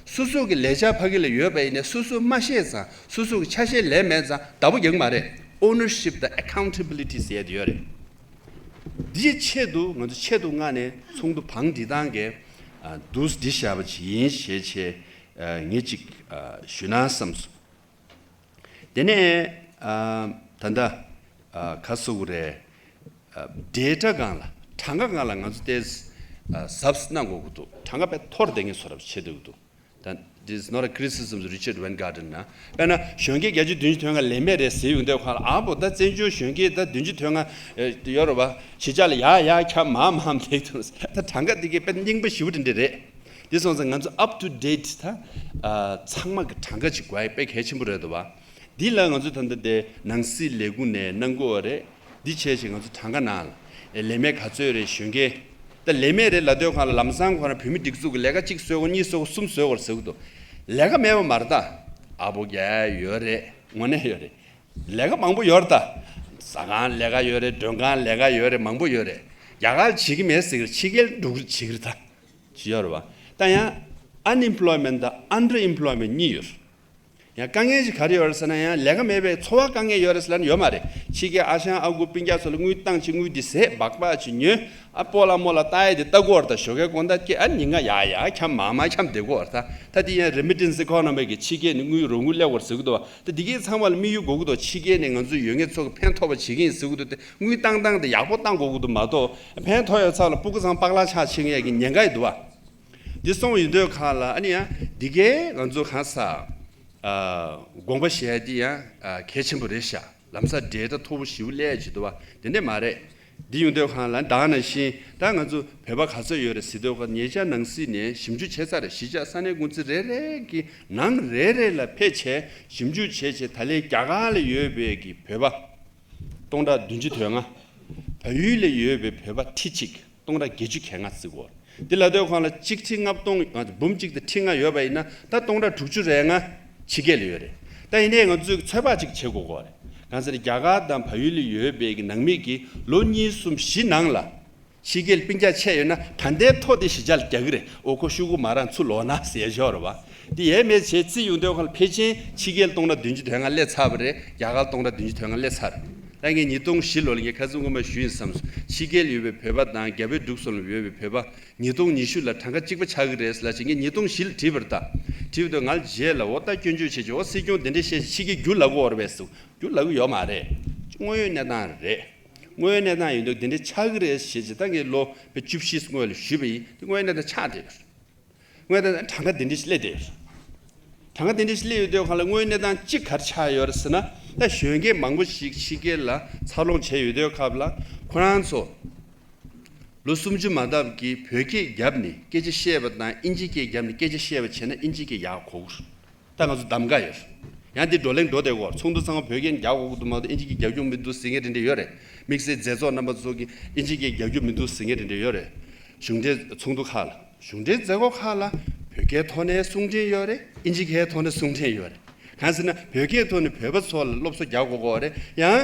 སོ་སོ་གི་ལས་འཆར་ཕ་གི་ལ་ཡོད་པ་ཡིན་ནའི་སོ་སོས་མ་ཤེས་ཙང་། སོ་སོ་གི་ཆ་ཤས་ལེན་མེད་ཙང་བདག་པོ་རྒྱག་གི་མ་རེད། Ownership དང་accountability ཟེར་ཡ་དེ་ཡོད་རེད། འདིའི་ཆེད་དུ་ང་ཚོ་ཆེད་དུ་མངགས་ནས་ཚོགས་འདུ་བང་སྒྲིག་སྟངས་ཀྱི་ཨ་འདུག་སེ་འདི་བཞག་པ་ཅིག་ཡིན་ཞེས་བྱས་ཨ་ངས་ཅིག་ཨ་ཞུ་ན་བསམས་སོང་། དེ་ནས་ཨ་ད་ལྟ་ཨ་ག་ཟེར་དགོས་རེད། ཨ་data སྒང་ལ་གྲངས་ཀ་སྒང་ལ་ང་ཚོ་ཏོག་ཙམ་ཨ་གཟབ་གནང་དགོས་ཀྱི་འདུག་གྲངས་ཀ་དཔེ་མཐོར་འདེགས་མཁན་བཟོ་འདྲ་བྱེད་འདོད་ཀྱི་འདུག་ད་this is not a criticism of Richard Weingarten ན། དཔེར་ན་གཞོན་སྐྱེས་བརྒྱད་ཅུ་བདུན་ཅུ་དོན་ལྔ་ལས་མེད་རེད་ཟེར་ཡོང་དུས་ཁ་ལ། ཨ་བོ་ད་བཙན་བྱོལ་གཞོན་སྐྱེས་ད་བདུན་ཅུ་དོན་ལྔ་ཡོད་རེད་བ། གཞིས་ཆགས་ལ་ཡག་ཡག་ཁྱབ་མང་མང་བསྡད་འདུག་ད་གྲངས་ཀ་འདི་གའི་དཔེ་རྙིང་པ་ཞེ་པོ་འདྲ་འདྲ་རེད། འདི་སོང་ཙང་ང་ཚོ་up to date ད་ཨ་ཚང་མ་གི་གྲངས་ཀ་ཅིག་དགོས་ཡ་དཔེ་གལ་ཆེན་པོ་རེད་འདུག་བ། འདི་ལ་ང་ཚོ་ད་ལྟ་དེ་ནང་སྲིད་ལས་ཁུངས་ནས་གནང་དགོས་པ་རེད། འདི་བྱས་བྱས་ང་ཚོ་གྲངས་ཀ་ནང་ལ་ལས་མེད་ག་ཚོད་རེད། གཞོན་སྐྱེས་ད་ལས་མེད་རེད་ལབ་དུས་ཁ་ལ་ལམ་སང་ཁོ་རང་བོད་མི་སྒྲིག་འཛུགས་ཀྱི་ལས་ཀ་གཅིག་བཟོས་གོ་གཉིས་བཟོས་གོ་གསུམ་བཟོས་གོ་ཟེར་གི་འདུག་ལས་ཀ་མེད་པ་མ་རེད་ད། ཨ་བོ་རྒྱ་ཡོད་རེད། དངོས་གནས་ཡོད་རེད། ལས་ཀ་མང་པོ་ཡོད་རེད་ད། ཟ་ཁང་ལས་ཀ་ཡོད་རེད། མགྲོན་ཁང་ལས་ཀ་ཡོད་རེད། མང་པོ་ཡོད་རེད། རྒྱ་གར་བྱེད་ཀྱི་མེད་ཟེར་གི་རེད། ཕྱི་རྒྱལ་འགྲོ་གི་རེད། བྱེད་ཀྱི་རེད་ད། ཅི་ཡོད་རེད་བ། ད་ཡང་unemployment དང་underemployment གཉིས་ཡོད་རེད། ཡང་དཀའ་ངལ་ཞིག་ག་རེ་ཡོད་རེད་ཟེར་ན། ཡང་ལས་ཀ་མེད་པའི་འཚོ་བ་དཀའ་ངལ་ཡོད་རེད་ཟེར་ན་ཡོད་མ་རེད། ཕྱི་རྒྱལ་ཨ་ཞང་ཨ་ཁུ་སྤུན་ཀྱག་ཚོ་ལ་དངུལ་བཏང་ཅིག་དངུལ་འདི་ཟས་སྦག་སྦག་ཅིག་ཉོས། ཨ་སྤོ་ལགས་རྨོ་ལགས་ལྟ་ཡ་དེ་ལྟ་དགོས་རེད་ད། ཞོགས་ཀའི་དགོང་དག་སྐྱེ་ཨ་ཉིན་ལྔ་ཡག་ཡག་འཁྱམ་མང་མང་འཁྱམ་བསྡད་དགོས་རེད་ད། ད་དེ་ཡང་remittance economy གི་ཕྱི་རྒྱལ་ནས་དངུལ་རོགས་དངུལ་སླེབས་དགོས་རེད་ཟེར་གི་འདུག་བ། ད་འདི་གའི་ཚང་མ་ལ་དམིགས་ཡུལ་དགོས་ཀྱི་འདུག་ཕྱི་རྒྱལ་ནས་ང་ཚོའི་ཡོད་ངེས་ཚོ་གི་ཕན་ཐོགས་པ་བྱེད་ཀྱི་ཡིན་ཟེར་གི་འདུག་སྟེ། དངུལ་བཏང་སྟངས་དེ་ཡག་པོ་བཏང་དགོས་ཀྱི་འདུག་མ་གཏོགས། ཕན་ཐོགས་ཡ་ཚང་ལ་སྤུ་གུ་ཚང་པགས་ལག་ཆག་ཆེ་ངེས་ཀྱི་ཉེན་ཁ་ཡི་འདུག་བ། འདི་སོང་ཡིན་དུས་ཁ་ལ་ཨ་ནི་ཡང་འདི་གའི་ང་ཚོ་གང་ས་ཨ་དགོངས་པ་བཞེས་ཡ་འདི་ཡང་ཨ་གལ་ཆེན་པོ་རེད་ཤག་ལམ་སང་འབྲས་ད་མཐོ་པོ་ཞེ་པོ་སླེབས་ཀྱི་འདུག་བ། དེ་འདྲས་མ་རེད། འདི་ཡོང་དུས་ཁ་ལ་ད་ག་ནང་བཞིན་ད་ང་ཚོ་བོད་པ་ག་ཚོད་ཡོད་རེད་ཟེར་དུས་ཁ། ཉེ་ཆར་ནང་སྲིད་ནས་ཞིབ་འཇུག་བྱས་ཚར་རེད། གཞིས་ཆགས་ས་གནས་ཀུང་སི་རེ་རེ་གི་ནང་རེ་རེ་ལ་ཕེབས་བྱས་ཞིབ་འཇུག་བྱས་བྱས། ད་ལན་རྒྱ་གར་ལ་ཡོད་པའི་གི་བོད་པ་སྟོང་ཕྲག་བདུན་ཅུ་དོན་ལྔ། བལ་ཡུལ་ལ་ཡོད་པའི་བོད་པ་ཁྲི་གཅིག་སྟོང་ཕྲག་བརྒྱད་ཅུ་གྱ་ལྔ་བརྩི་གོ། འདི་ལ་ལྟོས་གོང་ལ་གཅིག་ཁྲི་ལྔ་སྟོང་ཨ་འབུམ་གཅིག་དང་ཁྲི་ལྔ་ཡོད་པ་ཡིན་ན། ད་སྟོང་ཕྲག་དྲུག་ཅུ་རེ་ལྔ་ཕྱི་རྒྱལ་ལ་ཡོད་རེད། ད་ཡིན་ནའི་ང་ཚོས་ཚོད་དཔག་ཅིག་བྱེད་དགོས་གོ་རེད། གང་ཟེར་རྒྱ་གར་དང་བལ་ཡུལ་ལ་ཡོད་པའི་གི་ནང་མི་གི་ལོ་གཉིས་གསུམ་བཞི་ནང་ལ་ཕྱི་རྒྱལ་སྤུན་ཀྱག་ཆད་ཡོད་ན། ད་ལྟའི་ཐོ་དེ་གཞིས་ཆགས་ལ་རྒྱག་གི་རེད། ཨོ་ཁོ་ཤུ་གུ་མ་རང་ཚུར་ལོག་ན་ཟེར་ཡ་ཞོར་རེད་བ། འདི་ཡས་མེད་བྱས་རྩིས་ཡོང་དུས་ཁ་ལ་ཕལ་ཆེར་ཕྱི་རྒྱལ་སྟོང་ཕྲག་བདུན་ཅུ་དོན་ལྔ་སླེབས་ཚར་བ་རེད། རྒྱ་གར་སྟོང་ཕྲག་བདུན་ཅུ་དོན་ལྔ་སླེབས་ཚར་རེད། ད་ངས་ཉིས་སྟོང་བཞི་ལོ་ལ་ངས་ཁ་སང་སྔོན་མ་ཞུས་ཡིན་བསམ་སོང་། ཕྱི་རྒྱལ་ཡོད་པའི་བོད་པ་དང་རྒྱ་བལ་འབྲུག་གསུམ་ལ་ཡོད་པའི་བོད་པ་ཉིས་སྟོང་ཉི་ཤུ་ལ་གྲངས་ཀ་གཅིག་པ་ཆགས་ཀྱི་རེད་ཟེར་ལབ་བྱས། ངས་ཉིས་སྟོང་བཞི་ལ་དྲིས་པ་རེད་ད། དྲིས་པ་དུས་ང་ལ་རྗེས་ལ་འོ་ད་སྐྱོན་བརྗོད་བྱས་བྱས། འོ་སྲིད་སྐྱོང་དེ་འདྲས་བཤད་བྱས་ཕྱི་རྒྱལ་རྒྱུགས་ལབ་ཀྱི་ཡོད་རེད་པས་ཟེར། རྒྱུགས་ལབ་ཀྱི་ཡོད་མ་རེད། དངོས་ཡོད་གནས་སྟངས་རེད། དངོས་ཡོད་གནས་སྟངས་ཡིན་དུས་དེ་འདྲས་ཆགས་ཀྱི་རེད་ཟེར་བྱས། ད་ངས་ལོ་བཅུ་བཞི་སྔོན་ལ་ཞུས་པ་ཡིན། དེ་དངོས་ཡོད་གནས་སྟངས་ཆགས་བསྡད་ཡོད་རེད། དངོས་གནས་གྲངས་ཀ་འདི་འདྲ་ཞིག་སླེབས་བསྡད་ཡོད་རེད། གྲངས་ཀ་འདི་འདྲ་ཞིག་སླེབས་ཡོད་དུས་གང་ལ་དངོས་གནས་དང་གཅིག་ག་རེ་ཆགས་ཡོད་རེད་ཟེར་ན། ད་གཞོན་སྐྱེས་མང་པོ་ཞིག་ཕྱི་རྒྱལ་ལ་འཚར་ལོངས་བྱས་ཡོད་དུས་སྐབས་ལ་ཁོ་རང་ཚོ་ལོ་སུམ་ཅུ་མ་འདབ་ཀྱི་བོད་སྐད་བརྒྱབ་ནས་སྐད་ཆ་བཤད་པ་དང་། ཨིན་ཇི་སྐད་བརྒྱབ་ནས་སྐད་ཆ་བཤད་པ་བྱས་ན་ཨིན་ཇི་སྐད་ཡག་གོ་གི་རེད། ད་ང་ཚོ་གདམ་ག་ཡོད་རེད། ཡང་འདི་བགྲོ་གླེང་འགྲོ་བསྡད་ཀྱི་ཡོད་རེད། ཚོགས་འདུ་ཚང་མ་བོད་སྐད་རྒྱག་དགོས་ཀྱི་འདུག་མ་གཏོགས་ཨིན་ཇི་སྐད་རྒྱག་རྒྱུ་མི་འདུག་ཟེར་མཁན་དེ་འདྲ་ཡོད་རེད། དམིགས་བསལ་མཛད་ཚོགས་རྣམ་པ་ཚོ་གིས་ཨིན་ཇི་སྐད་རྒྱག་རྒྱུ་མི་འདུག་ཟེར་མཁན་དེ་འདྲ་ཡོད་རེད། གཞུང་འབྲེལ་ཚོགས་འདུ་ཁག་ལ། གཞུང་འབྲེལ་མཛད་སྒོ་ཁག་ལ་བོད་སྐད་ཐོག་ནས་གསུང་འཕྲིན་ཡོད་རེད། ཨིན་ཇི་སྐད་ཐོག་ནས་གསུང་འཕྲིན་ཡོད་རེད། གང་ཟེར་ན་བོད་སྐད་ཐོག་ནས་བོད་པ་ཚོ་ལ་སློབ་གསོ་རྒྱག་དགོས་ཀྱི་ཡོད་རེད། ཡང་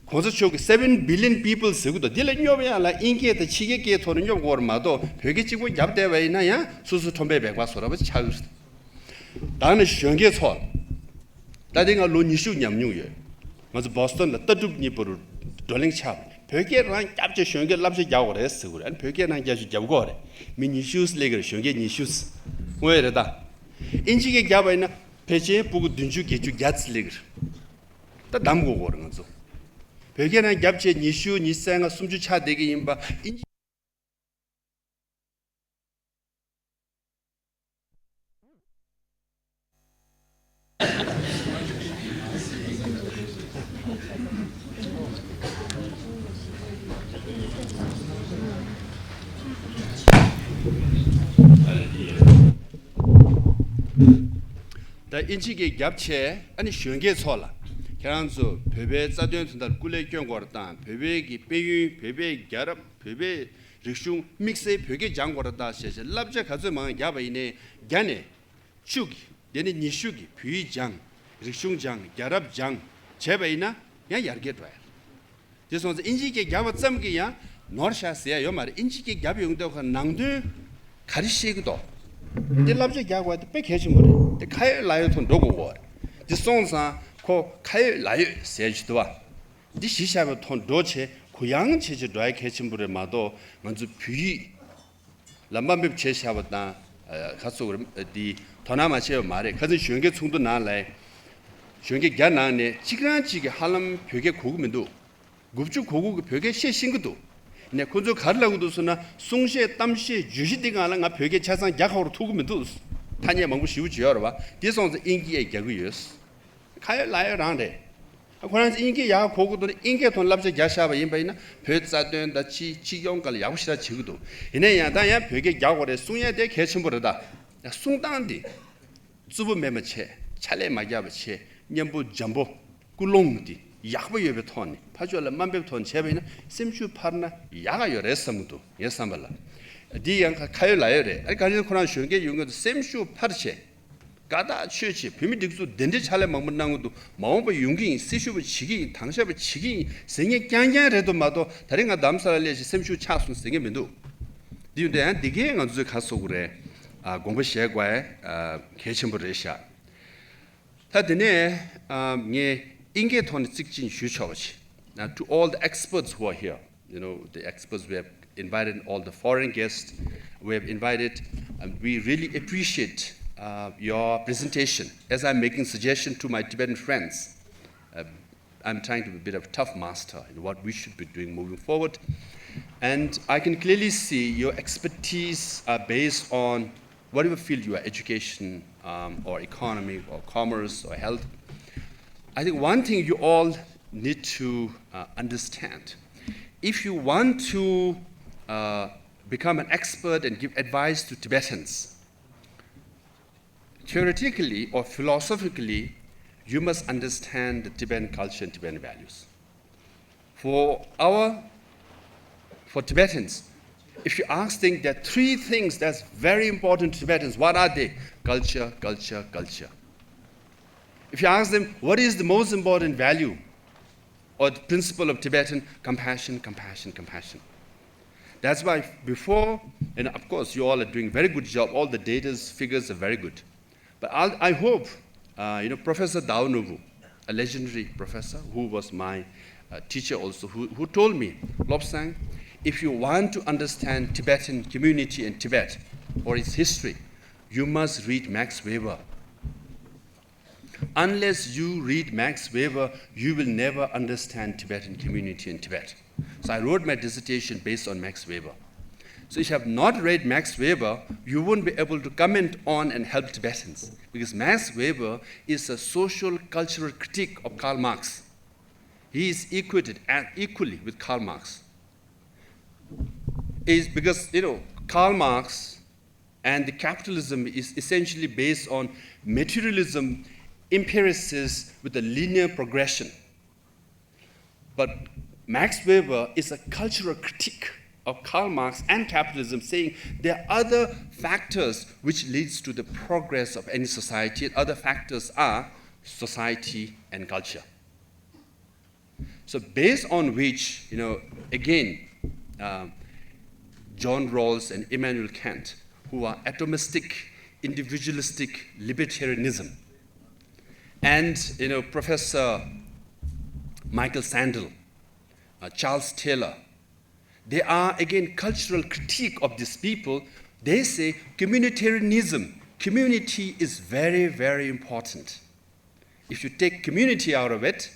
གོང་ས་མཆོག་གིས་seven billion people ཟེར་གྱི་འདུག་འདི་ལ་སྙོབ་ཡག་ལ་ཨིན་སྐད་དང་ཕྱི་རྒྱལ་སྐད་ཐོག་ནས་སྙོབ་དགོས་ཀྱི་ཡོད་རེད་མ་གཏོགས། བོད་སྐད་གཅིག་པོ་རྒྱབ་བསྡད་པ་ཡིན་ན་ཡང་སོ་སོ་ཁྲོམ་པའི་འབད་པ་བཟོ་འདྲ་པོ་ཆགས་ཀྱི་རེད། ད་ནི་གཞོན་སྐྱེས་ཚོ་ལ། ད་ལྟ་ང་ལོ་ཉི་ཤུ་ཉམས་མྱོང་ཡོད། ང་ཚོ་བོ་སི་ཊོན་ལ་ལྟ་གྲུབ་གཉིས་པོ་རུ་བགྲོ་གླེང་ཆགས་པ་ནས། བོད་སྐད་རང་རྒྱབ་བྱས་གཞོན་སྐྱེས་བསླབ་བྱ་རྒྱག་དགོས་རེད་ཟེར་གྱི་རེད། ཨ་ནི་བོད་སྐད་རང་རྒྱབ་བྱས་རྒྱབ་དགོས་རེད། མི་ཉི་ཤུ་སླེབས་ཀྱི་རེད། གཞོན་སྐྱེས་ཉི་ཤུ། དངོས་ཡོད་རེད་ད། ཨིན་ཇི་སྐད་རྒྱབ་པ་ཡིན་ན་ཕལ་ཆེར་སྤུ་གུ་བདུན་ཅུ་བརྒྱད་ཅུ་བརྒྱ་ཙམ་སླེབས་ཀྱི་རེད། ད་གདམ་དགོས་ཀྱི་རེད་ང་ཚོ། བོད་སྐད་རང་རྒྱབ་བྱས་ཉི་ཤུ། ཉི་ཤུ་རྩ་ལྔ། སུམ་ཅུ་ཆགས་བསྡད་ཀྱི་ཡིན་པ། ཨིན་ཇི། ད་ཨིན་ཇི་སྐད་རྒྱབ་བྱས། ཨ་ནི་གཞོན་སྐྱེས་ཚོ་ལ་ཁྱེད་རང་ཚོ་བོད་པའི་རྩ་དོན་དོན་དག་སྐུ་ལས་སྐྱོན་དགོས་རེད་དང་། བོད་པའི་གི་དཔལ་ཡོན། བོད་པའི་རྒྱལ་རབས། བོད་པའི་ རིག་གཞུང་དམིགས་བསལ་བོད་སྐད་སྦྱང་དགོས་རེད་ད་ཞེས་བྱས་བསླབ་བྱ་ག་ཚོད་མང་བརྒྱབ་པ་ཡིན་ནའི་བརྒྱ་ནས་བཅུ་གི་དེ་ནས་ཉི་ཤུ་གི་བོད་ཡིག་སྦྱང་། རིག་གཞུང་སྦྱང་། རྒྱལ་རབས་སྦྱང་བྱས་པ་ཡིན་ན་ཡང་ཡར་རྒྱས་འགྲོ་ཡ་རེད། དེ་སོང་ཙང་ཨིན་ཇིའི་སྐད་བརྒྱབ་པ་ཙམ་གྱིས་ཡང་ནོར་ཤག་ཟེར་ཡ་ཡོད་མ་རེད། ཨིན་ཇིའི་སྐད་བརྒྱབ་ཡོང་དུས་ཁོ་ནང་དོན་ག་རེ་ཤེས་ཀྱི་འདུག་དེ་བསླབ་བྱ་རྒྱག་དགོས་དེ་དཔེ་གལ་ཆེན་པོ་རེད། དེ་ཁ་ཡོད་ལག་ཡོད་ཐོག་འགྲོ་དགོས་ཀྱི་རེད། དེ་སོང་ཙང་ཁོ་ཁ་ཡོད་ལག་ཡོད་ཟེར་གྱི་འདུག་བ། འདི་གཞི་བཞག་པའི་ཐོག་འགྲོ་བྱས་གུ་ཡངས་བྱས་བྱས་འགྲོ་ཡ་གལ་ཆེན་པོ་རེད་མ་གཏོགས། ང་ཚོ་བོད་ཡིག་ལ་དམའ་འབེབས་བྱས་བཞག་པ་དང་། ཨ། ཁ་ཚུགས་རེད་འདི་དོ་སྣང་མ་བྱས་པ་མ་རེད། ཁ་སང་གཞོན་སྐྱེས་ཚོགས་འདུ་ནང་ལ་གཞོན་སྐྱེས་བརྒྱ་ནང་ནས་གཅིག་རང་གཅིག་གིས་ཧ་ལམ་བོད་སྐད་གོ་གི་མི་འདུག་དགུ་བཅུ་གོ་དགུ་གིས་བོད་སྐད་བཤད་ཤེས་ཀྱི་འདུག་ཡིན་ནའི་ཁོ་ཚོས་ག་རེ་ལབ་ཀྱི་འདུག་ཟེར་ན། གསུང་བཤད་གཏམ་བཤད་བརྗོད་གཞི་འདི་སྒང་ལ་ང་བོད་སྐད་ཆ་ཚང་རྒྱག་ཁ་པོ་ཐུག་གི་མི་འདུག་ཐ་སྙད་མང་པོ་ཞེ་པོ་ཅིག་ཡོད་རེད་བ། དེ་སོང་ཙང་དབྱིན་སྐད་རྒྱག་གི་ཡོད། ཁ་ཡོད་ལག་ཡོད་རང་རེད། ཨ། ཁོ་རང་ཚོ་དབྱིན་སྐད་ཡག་གོ་གི་འདུག་ན་དབྱིན་སྐད་ཐོག་བསླབ་བྱ་རྒྱག་བཞག་པ་ཡིན་པ་ཡིན་ན་བོད་རྩ་དོན་དང་སྤྱི་སྤྱི་ཡོངས་སྒང་ལ་ཡག་པོ་ཞེ་དྲག་བྱེད་ཀྱི་འདུག་ཡིན་ན་ཡང་ད་ཡང་བོད་སྐད་རྒྱག་དགོས་རེད། གསུང་ཡ་དེ་གལ་ཆེན་པོ་རེད་ད། གསུང་སྟངས་འདི་རྩུབ་པོ་མེད་པ་བྱས། ཕྱག་ལས་མ་རྒྱག་པ་བྱས། སྙན་པོ་འཇམ་པོ་ཀུན་སློང་འདི་ཡག་པོ་ཡོད་པའི་ཐོག་ནས་ཕར་ཕྱོགས་ལ་དམའ་འབེབས་ཐོག་ནས་བྱས་པ་ཡིན་ན་སེམས་ཤུགས་འཕར་ན་ཡག་ག་ཡོད་རེད་བསམ་གྱི་འདུག་ངའི་བསམ་པ་ལ། འདི་ཡང་ཁ་ཁ་ཡོད་ལག་ཡོད་རེད། ཨ། གང་ཡིན་ཁོ་རང་གཞོན་སྐྱེས་ཡོང་གི་འདུག་སེམས་ཤུགས་འཕར་བྱས། དགའ་ཐག་ཆོད་བྱས། བོད་མི་སྒྲིག་འཛུགས་འདི་འདྲའི་ཕྱག་ལས་མང་པོ་གནང་གི་འདུག་མ་འོངས་པ་ཡོང་གི་ཡིན། སྲི་ཞུ་བ་བྱེད་ཀྱི་ཡིན། དྭངས་ཤ་བ་བྱེད་ཀྱི་ཡིན་ཟེར་མཁན་རྐྱང་རྐྱང་རེད་འདུག་མ་གཏོགས། ད་རེས་ང་རྡ་རམ་ས་ལ་སླེབས་བྱས་སེམས་ཤུགས་ཆག་སོང་ཟེར་མཁན་མི་འདུག་འདི་ཡོད་དེ་ཡང་འདི་གས་ང་ཚོས་ག་རེ་ཟེར་དགོས་རེད། ཨ། དགོངས་པ་བཞེས་དགོས་ཡ། ཨ། གལ་ཆེན་པོ་རེད་ཤག་ད་དེ་ནས། ཨ། ངས་དབྱིན་སྐད་ཐོག་ནས་གཅིག་ཅིག་ཞུ་ཆོག་པ་ཞིག Now, to all the experts who are here, you know, the experts we have invited, all the foreign guests we have invited, and we really appreciate, uh, your presentation. As I'm making suggestion to my Tibetan friends, uh, I'm trying to be a bit of a tough master in what we should be doing moving forward. And I can clearly see your expertise are based on whatever field you are, education, um, or economy, or commerce, or health. I think one thing you all need to, uh, understand, if you want to, uh, become an expert and give advice to Tibetans, theoretically or philosophically, you must understand the Tibetan culture and Tibetan values. For our, for Tibetans, if you ask them, there are three things that's very important to Tibetans. What are they? Culture, culture, culture. If you ask them, what is the most important value or the principle of Tibetan? Compassion, compassion, compassion. That's why before, and of course, you all are doing a very good job. All the data figures are very good. But I'll, I hope, uh, you know, Professor Dao Nobu, a legendary professor who was my, uh, teacher also, who, who told me, Lobsang, if you want to understand Tibetan community and Tibet or its history, you must read Max Weber. Unless you read Max Weber, you will never understand Tibetan community in Tibet. So I wrote my dissertation based on Max Weber. So if you have not read Max Weber, you won't be able to comment on and help Tibetans, because Max Weber is a social cultural critique of Karl Marx. He is equated and equally with Karl Marx. Is because, you know, Karl Marx and the capitalism is essentially based on materialism, empiricist with a linear progression. But Max Weber is a cultural critique of Karl Marx and capitalism, saying there are other factors which leads to the progress of any society, and other factors are society and culture. So based on which, you know, again, um, John Rawls and Immanuel Kant, who are atomistic, individualistic libertarianism, and, you know, Professor Michael Sandel, uh, Charles Taylor, they are again cultural critique of these people. They say communitarianism, community is very, very important. If you take community out of it,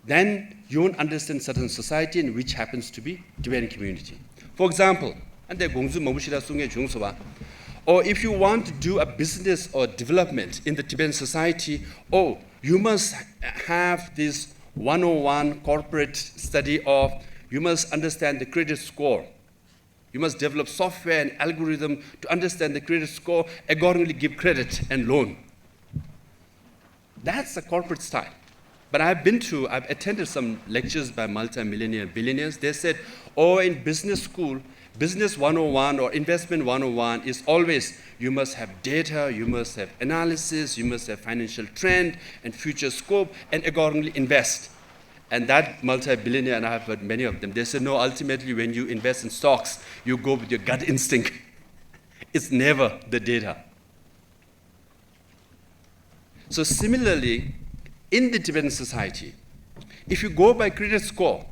then you won't understand certain society, and which happens to be Tibetan community. For example, and there are དགོངས་ཚུལ་མང་པོ་ཞིག་གསུང་མཁན་བྱུང་སོང་བ། Or if you want to do a business or development in the Tibetan society, oh, you must have this one oh one corporate study of, you must understand the credit score. You must develop software and algorithm to understand the credit score, accordingly give credit and loan. That's a corporate style. But I've been to, I've attended some lectures by multimillionaire billionaires. They said, oh, in business school, Business one oh one or investment one oh one is always you must have data, you must have analysis, you must have financial trend and future scope, and accordingly invest. And that multi-billionaire, and I have heard many of them, they say, "No, ultimately, when you invest in stocks, you go with your gut instinct." It's never the data. So similarly, in the Tibetan society, if you go by credit score,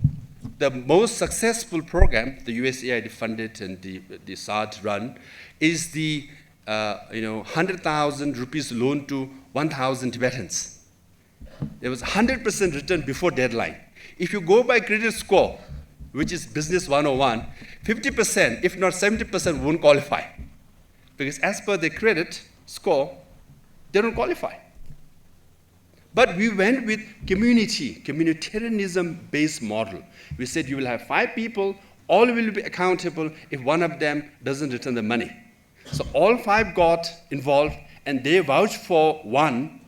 the most successful program the U S A I D funded and the, the SAD run is the uh, you know, hundred thousand rupees loan to one thousand Tibetans. There was hundred percent return before deadline. If you go by credit score, which is business one oh one, fifty percent, if not seventy percent, won't qualify. Because as per the credit score, they don't qualify. But we went with community, communitarianism based model. We said you will have five people, all will be accountable if one of them doesn't return the money. So all five got involved and they vouched for one,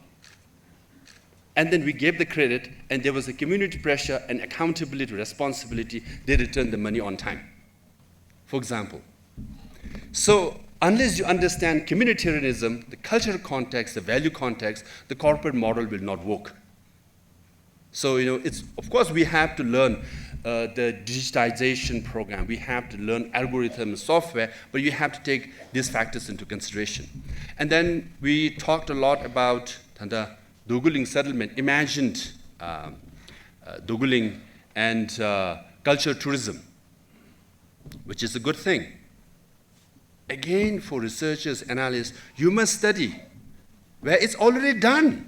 and then we gave the credit, and there was a community pressure and accountability, responsibility, they returned the money on time, for example. So, unless you understand communitarianism, the cultural context, the value context, the corporate model will not work. So, you know, it's, of course, we have to learn uh, the digitization program. We have to learn algorithm software, but you have to take these factors into consideration. And then we talked a lot about the Doguling settlement, imagined um, uh, Doguling and uh, culture tourism, which is a good thing. Again, for researchers, analysts, you must study where it's already done.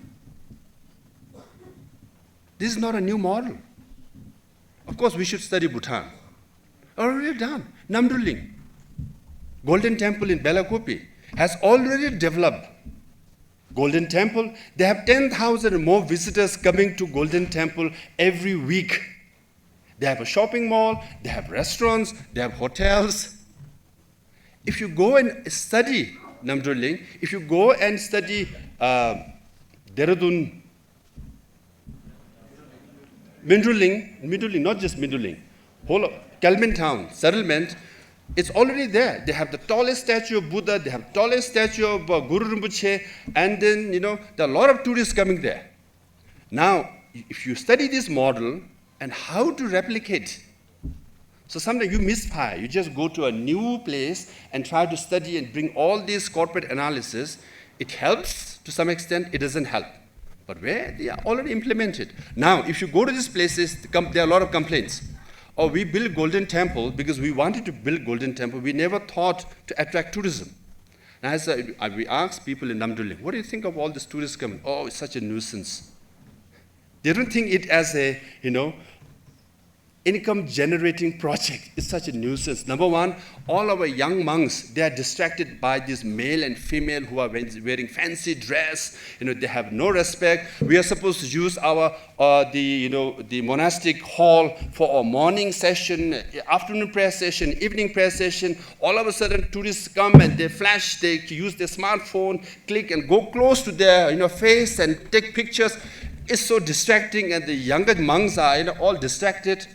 This is not a new model. Of course, we should study Bhutan. Already done. Namdruling, Golden Temple in Belakopi, has already developed. Golden Temple, they have ten thousand more visitors coming to Golden Temple every week. They have a shopping mall, they have restaurants, they have hotels. If you go and study Namdruling, if you go and study uh, Dehradun, Mindruling, Mindruling, not just Mindruling, whole of Kalmin town settlement, it's already there. They have the tallest statue of Buddha, they have tallest statue of uh, Guru Rinpoche, and then, you know, there are a lot of tourists coming there. Now, if you study this model and how to replicate, so sometimes you misfire. You just go to a new place and try to study and bring all this corporate analysis. It helps to some extent, it doesn't help. But where they are already implemented. Now, if you go to these places, there are a lot of complaints. Oh, we built Golden Temple because we wanted to build Golden Temple. We never thought to attract tourism. And as I, I, we ask people in Namdruling, "What do you think of all these tourists coming?" "Oh, it's such a nuisance." They don't think it as a, you know, income generating project. It's such a nuisance. Number one, all our young monks, they are distracted by this male and female who are wearing fancy dress. You know, they have no respect. We are supposed to use our uh, the you know the monastic hall for a morning session, afternoon prayer session, evening prayer session. All of a sudden, tourists come and they flash, they use their smartphone, click and go close to their you know face and take pictures. It's so distracting, and the younger monks are you know all distracted.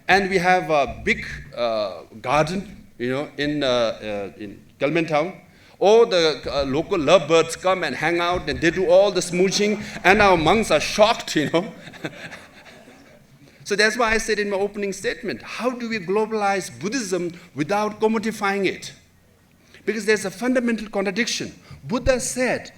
And we have a big uh, garden, you know, in uh, uh, in Kalmen town. All the uh, local lovebirds come and hang out, and they do all the smooching, and our monks are shocked, you know. So that's why I said in my opening statement, how do we globalize Buddhism without commodifying it? Because there's a fundamental contradiction. Buddha said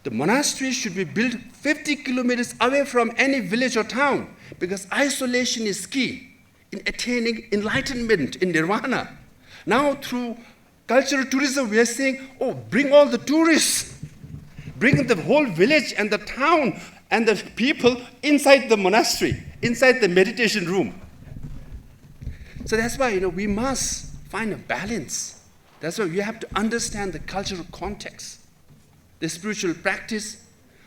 the monastery should be built fifty kilometers away from any village or town because isolation is key in attaining enlightenment in nirvana. Now, through cultural tourism, we are saying, "Oh, bring all the tourists, bring the whole village and the town and the people inside the monastery, inside the meditation room." So that's why, you know, we must find a balance. That's why you have to understand the cultural context, the spiritual practice.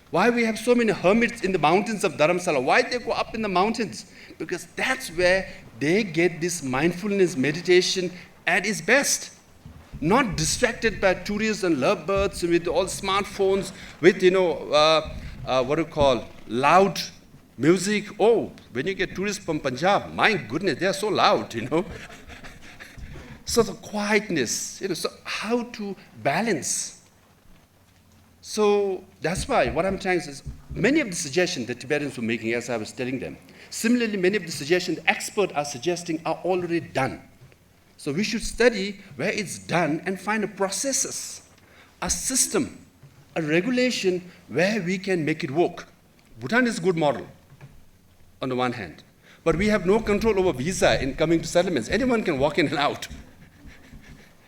Why we have so many hermits in the mountains of Dharamsala? Why they go up in the mountains? Because that's where they get this mindfulness meditation at its best. Not distracted by tourists and lovebirds with all smartphones, with, you know, uh, uh, what do you call, loud music. Oh, when you get tourists from Punjab, my goodness, they are so loud, you know. sort of quietness, you know, so how to balance. So that's why what I'm trying to say is many of the suggestions that Tibetans were making, as I was telling them, similarly, many of the suggestions the experts are suggesting are already done. So we should study where it's done and find a processes, a system, a regulation where we can make it work. Bhutan is a good model on the one hand, but we have no control over visa in coming to settlements. Anyone can walk in and out.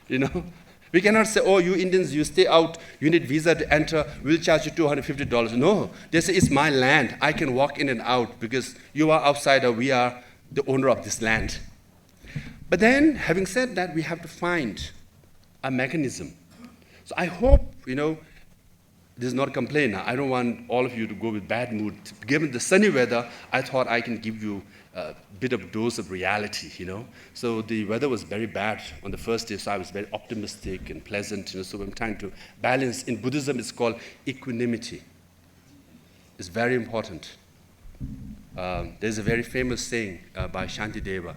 You know, we cannot say, "Oh, you Indians, you stay out, you need visa to enter, we'll charge you two hundred fifty dollars." No, they say, "It's my land, I can walk in and out because you are outsider, we are the owner of this land." But then, having said that, we have to find a mechanism. So I hope, you know, this is not a complaint. I don't want all of you to go with bad mood. Given the sunny weather, I thought I can give you a bit of dose of reality, you know. So the weather was very bad on the first day, so I was very optimistic and pleasant, you know. So I'm trying to balance. In Buddhism, it's called equanimity. It's very important. Um, there's a very famous saying uh, by Shantideva: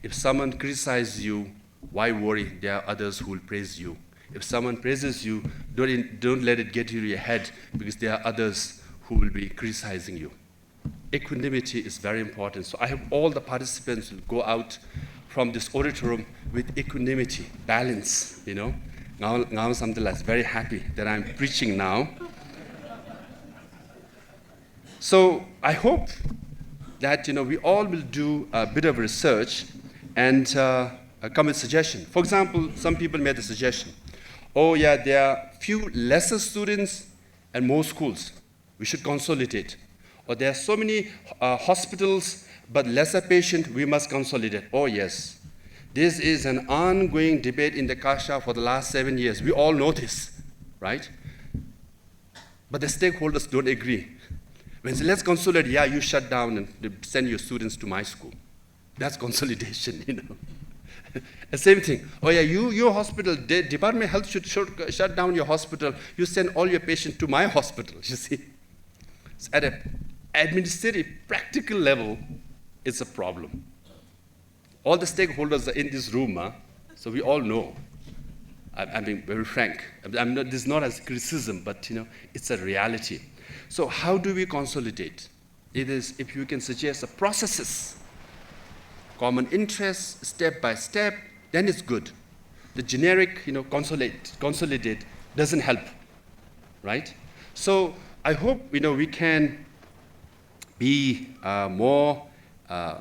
"If someone criticizes you, why worry? There are others who will praise you. If someone praises you, don't, don't let it get into your head, because there are others who will be criticizing you." Equanimity is very important. So I hope all the participants will go out from this auditorium with equanimity, balance, you know. Now, now something that's very happy that I'm preaching now. So I hope that, you know, we all will do a bit of research and uh, uh, come with suggestion. For example, some people made the suggestion, "Oh yeah, there are few lesser students and more schools. We should consolidate." Or, "There are so many uh, hospitals but lesser patient. We must consolidate." Oh yes, this is an ongoing debate in the Kasha for the last seven years. We all know this, right? But the stakeholders don't agree. When they say, "Let's consolidate," "Yeah, you shut down and send your students to my school." That's consolidation, you know. The same thing. "Oh yeah, you, your hospital, the department health should, should shut down your hospital. You send all your patients to my hospital." You see, so at a administrative, practical level, it's a problem. All the stakeholders are in this room, huh? So we all know. I, I'm being very frank. I'm not, this is not as criticism, but, you know, it's a reality. So how do we consolidate? It is if you can suggest the processes, common interests, step by step, then it's good. The generic, you know, consolidate, consolidate doesn't help, right? So I hope, you know, we can be uh, more uh,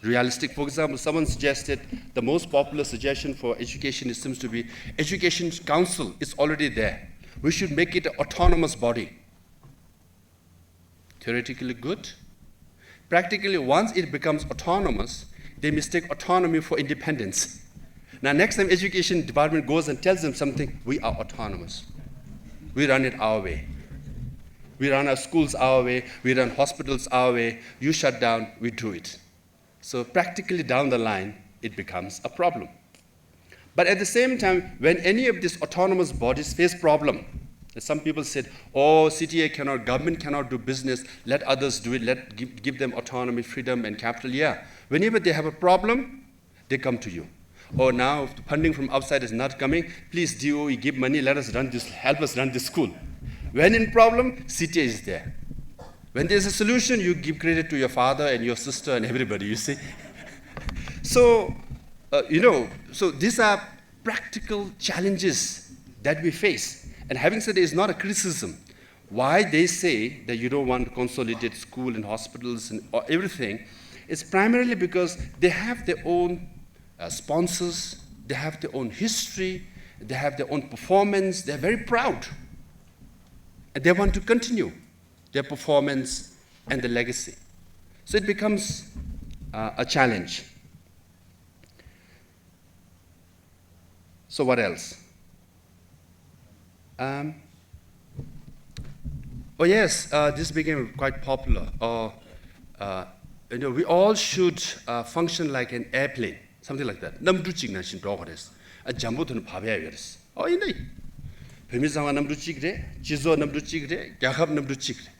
realistic. For example, someone suggested the most popular suggestion for education, it seems to be education council is already there. We should make it an autonomous body. Theoretically good. Practically, once it becomes autonomous, they mistake autonomy for independence. Now, next time education department goes and tells them something, "We are autonomous. We run it our way. We run our schools our way. We run hospitals our way. You shut down, we do it." So practically down the line, it becomes a problem. But at the same time, when any of these autonomous bodies face problem, some people said, "Oh, C T A cannot, government cannot do business, let others do it, let give, give them autonomy, freedom and capital." Yeah, whenever they have a problem, they come to you. "Oh, now the funding from outside is not coming, please D O E give money, let us run this, help us run this school." When in problem, C T A is there. When there's a solution, you give credit to your father and your sister and everybody, you see. So, uh, you know, so these are practical challenges that we face. And having said that, it's not a criticism. Why they say that you don't want to consolidate school and hospitals and uh, everything is primarily because they have their own uh, sponsors, they have their own history, they have their own performance, they're very proud. And they want to continue their performance and the legacy. So it becomes uh, a challenge. So what else? Um, oh yes, uh, this became quite popular. Or uh, you know, we all should uh, function like an airplane, something like that. གནམ་གྲུ་གཅིག་ནང་བཞིན་འགྲོ་དགོས་རེད། ཨ། འཇམ་པོ་ཐོན་ནས་བབས་ཡ་ཡོད་རེད། ཨོ་ཡིན་ད་ཡིན། བོད་མི་ཚང་མ་གནམ་གྲུ་གཅིག་རེད། སྤྱི་ཚོགས་གནམ་གྲུ་གཅིག་རེད། རྒྱལ་ཁབ་གནམ་གྲུ་གཅིག་རེད།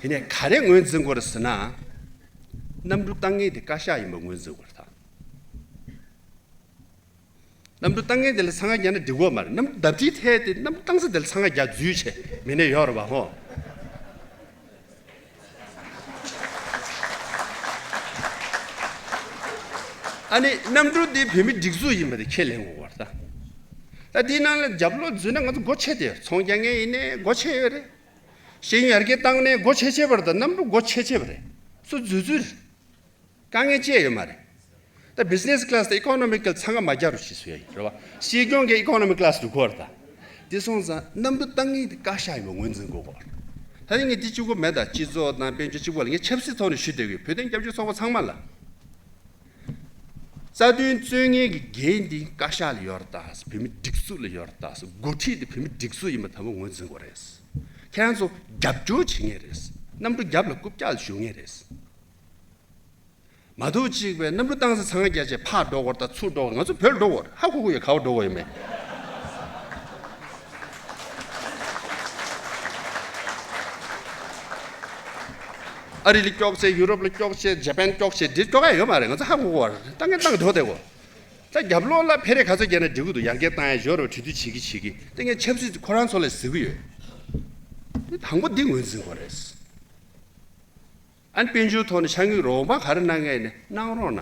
ཡིན་ནའི་ག་རེ་ངོས་འཛིན་དགོས་རེད་ཟེར་ན། གནམ་གྲུ་བཏང་མཁན་དེ་བཀའ་ཤག་ཡིན་པ་ངོས་འཛིན་དགོས་རེད་ད། གནམ་གྲུ་བཏང་མཁན་དེ་ལ་འཚང་ཁ་རྒྱག་ན་འགྲིག་གི་མ་རེད། གནམ་གྲུ་བརྡབ་གཅིག་ཐལ་ཏེ་གནམ་གྲུ་བཏང་ས་དེ་ལ་འཚང་ཁ་རྒྱག་རྫུས་བྱས་མི་ནས་ཡོད་རེད་པ་ཧོ། ཨ་ནི་གནམ་གྲུ་འདི་བོད་མི་སྒྲིག་འཛུགས་ཡིན་པ་དེ་ཁས་ལེན་དགོས་པ་རེད་ད། ད་འདིའི་ནང་ལ་རྒྱབ་ལོགས་འཛུལ་ན་ང་ཚོ་སྒོ་ཕྱེ་བསྡད་ཡོད། ཚོང་རྒྱག་མཁན་ཡིན་ནའི་སྒོ་ཕྱེ་ཡོད་རེད། ཤེས་ཡོན་ཡར་རྒྱས་བཏང་ནའི་སྒོ་ཕྱེ་བྱས་པ་རེད། ད་གནམ་གྲུ་སྒོ་ཕྱེ་བྱས་པ་རེད། སུ་འཛུལ་འཛུལ་རེད། དཀའ་ངལ་ཅི་ཡང་ཡོད་མ་རེད། ད་བི་ཛི་ནེ་སི་ཀི་ལ་སི་དང་ཨི་ཀོ་ནོ་མི་ཀལ་འཚང་ཁ་མ་རྒྱག་རོགས་ཞེས་ཟེར་ཡ་ཡིན་རེད་བ། སྲིད་སྐྱོང་གིས་ཨི་ཀོ་ནོ་མི་ཀི་ལ་སི་འགྲོ་གི་ཡོད་རེད་ད། དེ་སོང་ཙང་གནམ་གྲུ་བཏང་མཁན་དེ་བཀའ་ཤག་ཡིན་པ་ངོས་འཛིན་དགོས་གོ། ད་ནི་ངས་འདི་གཅིག་པོ་མེད་ད། སྤྱི་ཚོགས་དང་དཔལ་འབྱོར་གཅིག་པོ་ལ་ངས་ཆབ་སྲིད་ཐོག་ནས་ཞུ་བསྡད་ཀྱི་ཡོད། བོད་དོན་རྒྱབ་སྐྱོར་ཚོགས་པ་ཚང་མ་ལ། རྩ་དོན་རྩོད་མཁན་གྱི་འགན་འདི་བཀའ་ཤག་ལ་ཡོད་རེད་ད། བོད་མི་སྒྲིག་འཛུགས་ལ་ཡོད་རེད་ད། འགོ་ཁྲིད་དེ་བོད་མི་སྒྲིག་འཛུགས་ཡིན་པ་དང་པོ་ངོས་འཛིན་དགོས་རེད། ཁྱེད་རང་ཚོ་རྒྱབ་སྐྱོར་བྱེད་མཁན་རེད། གནམ་གྲུ་རྒྱབ་ལ་རྐུབ་བཀྱག་ཞུ་མཁན་རེད། མ་གཏོགས་གཅིག་པའི་གནམ་གྲུ་བཏང་ས་འཚང་ཁ་རྒྱག་བྱས་ཕར་འགྲོ་དགོས་རེད་ད། ཚུར་འགྲོ་དགོས་རེད། ང་ཚོ་བོད་འགྲོ་དགོས་རེད། ཧ་གོ་གི་ཡོད། ག་པར་འགྲོ་དགོས་ཡོད་མེད། ཨ་རི་ལ་ཀྱོག་བྱས། ཡུ་རོབ་ལ་ཀྱོག་བྱས། ཇ་པན་ཀྱོག་བྱས། འདིར་ཀྱོག་ཡ་ཡོད་མ་རེད། ང་ཚོ་ཧ་གོ་གི་ཡོད་རེད། བཏང་མཁན་བཏང་འགྲོ་བསྡད་དགོས། ད་རྒྱབ་ལོགས་ལ་ཕེ་རེ་ག་ཚོད་རྒྱག་ན་འགྲིག་གི་འདུག་ཡར་རྒྱས་བཏང་ཡ་ཡོད་རེད། གྲོས་བསྡུར་བྱེད་ཀྱི་བྱེད་ཀྱི། དེ་ངས་ཆབ་སྲིད་ཁོ་རང་ཚོ་ལ་ཟེར་གྱི་ཡོད། དེ་དང་པོ་འདི་ངོས་འཛིན་དགོས་རེད། ཨ་ནི་དཔལ་འབྱོར་ཐོག་ནས་ཆ་དངུལ་རོགས་པ་ག་རེ་གནང་མཁན་ཡིན་ན་གནང་རོགས་གནང་།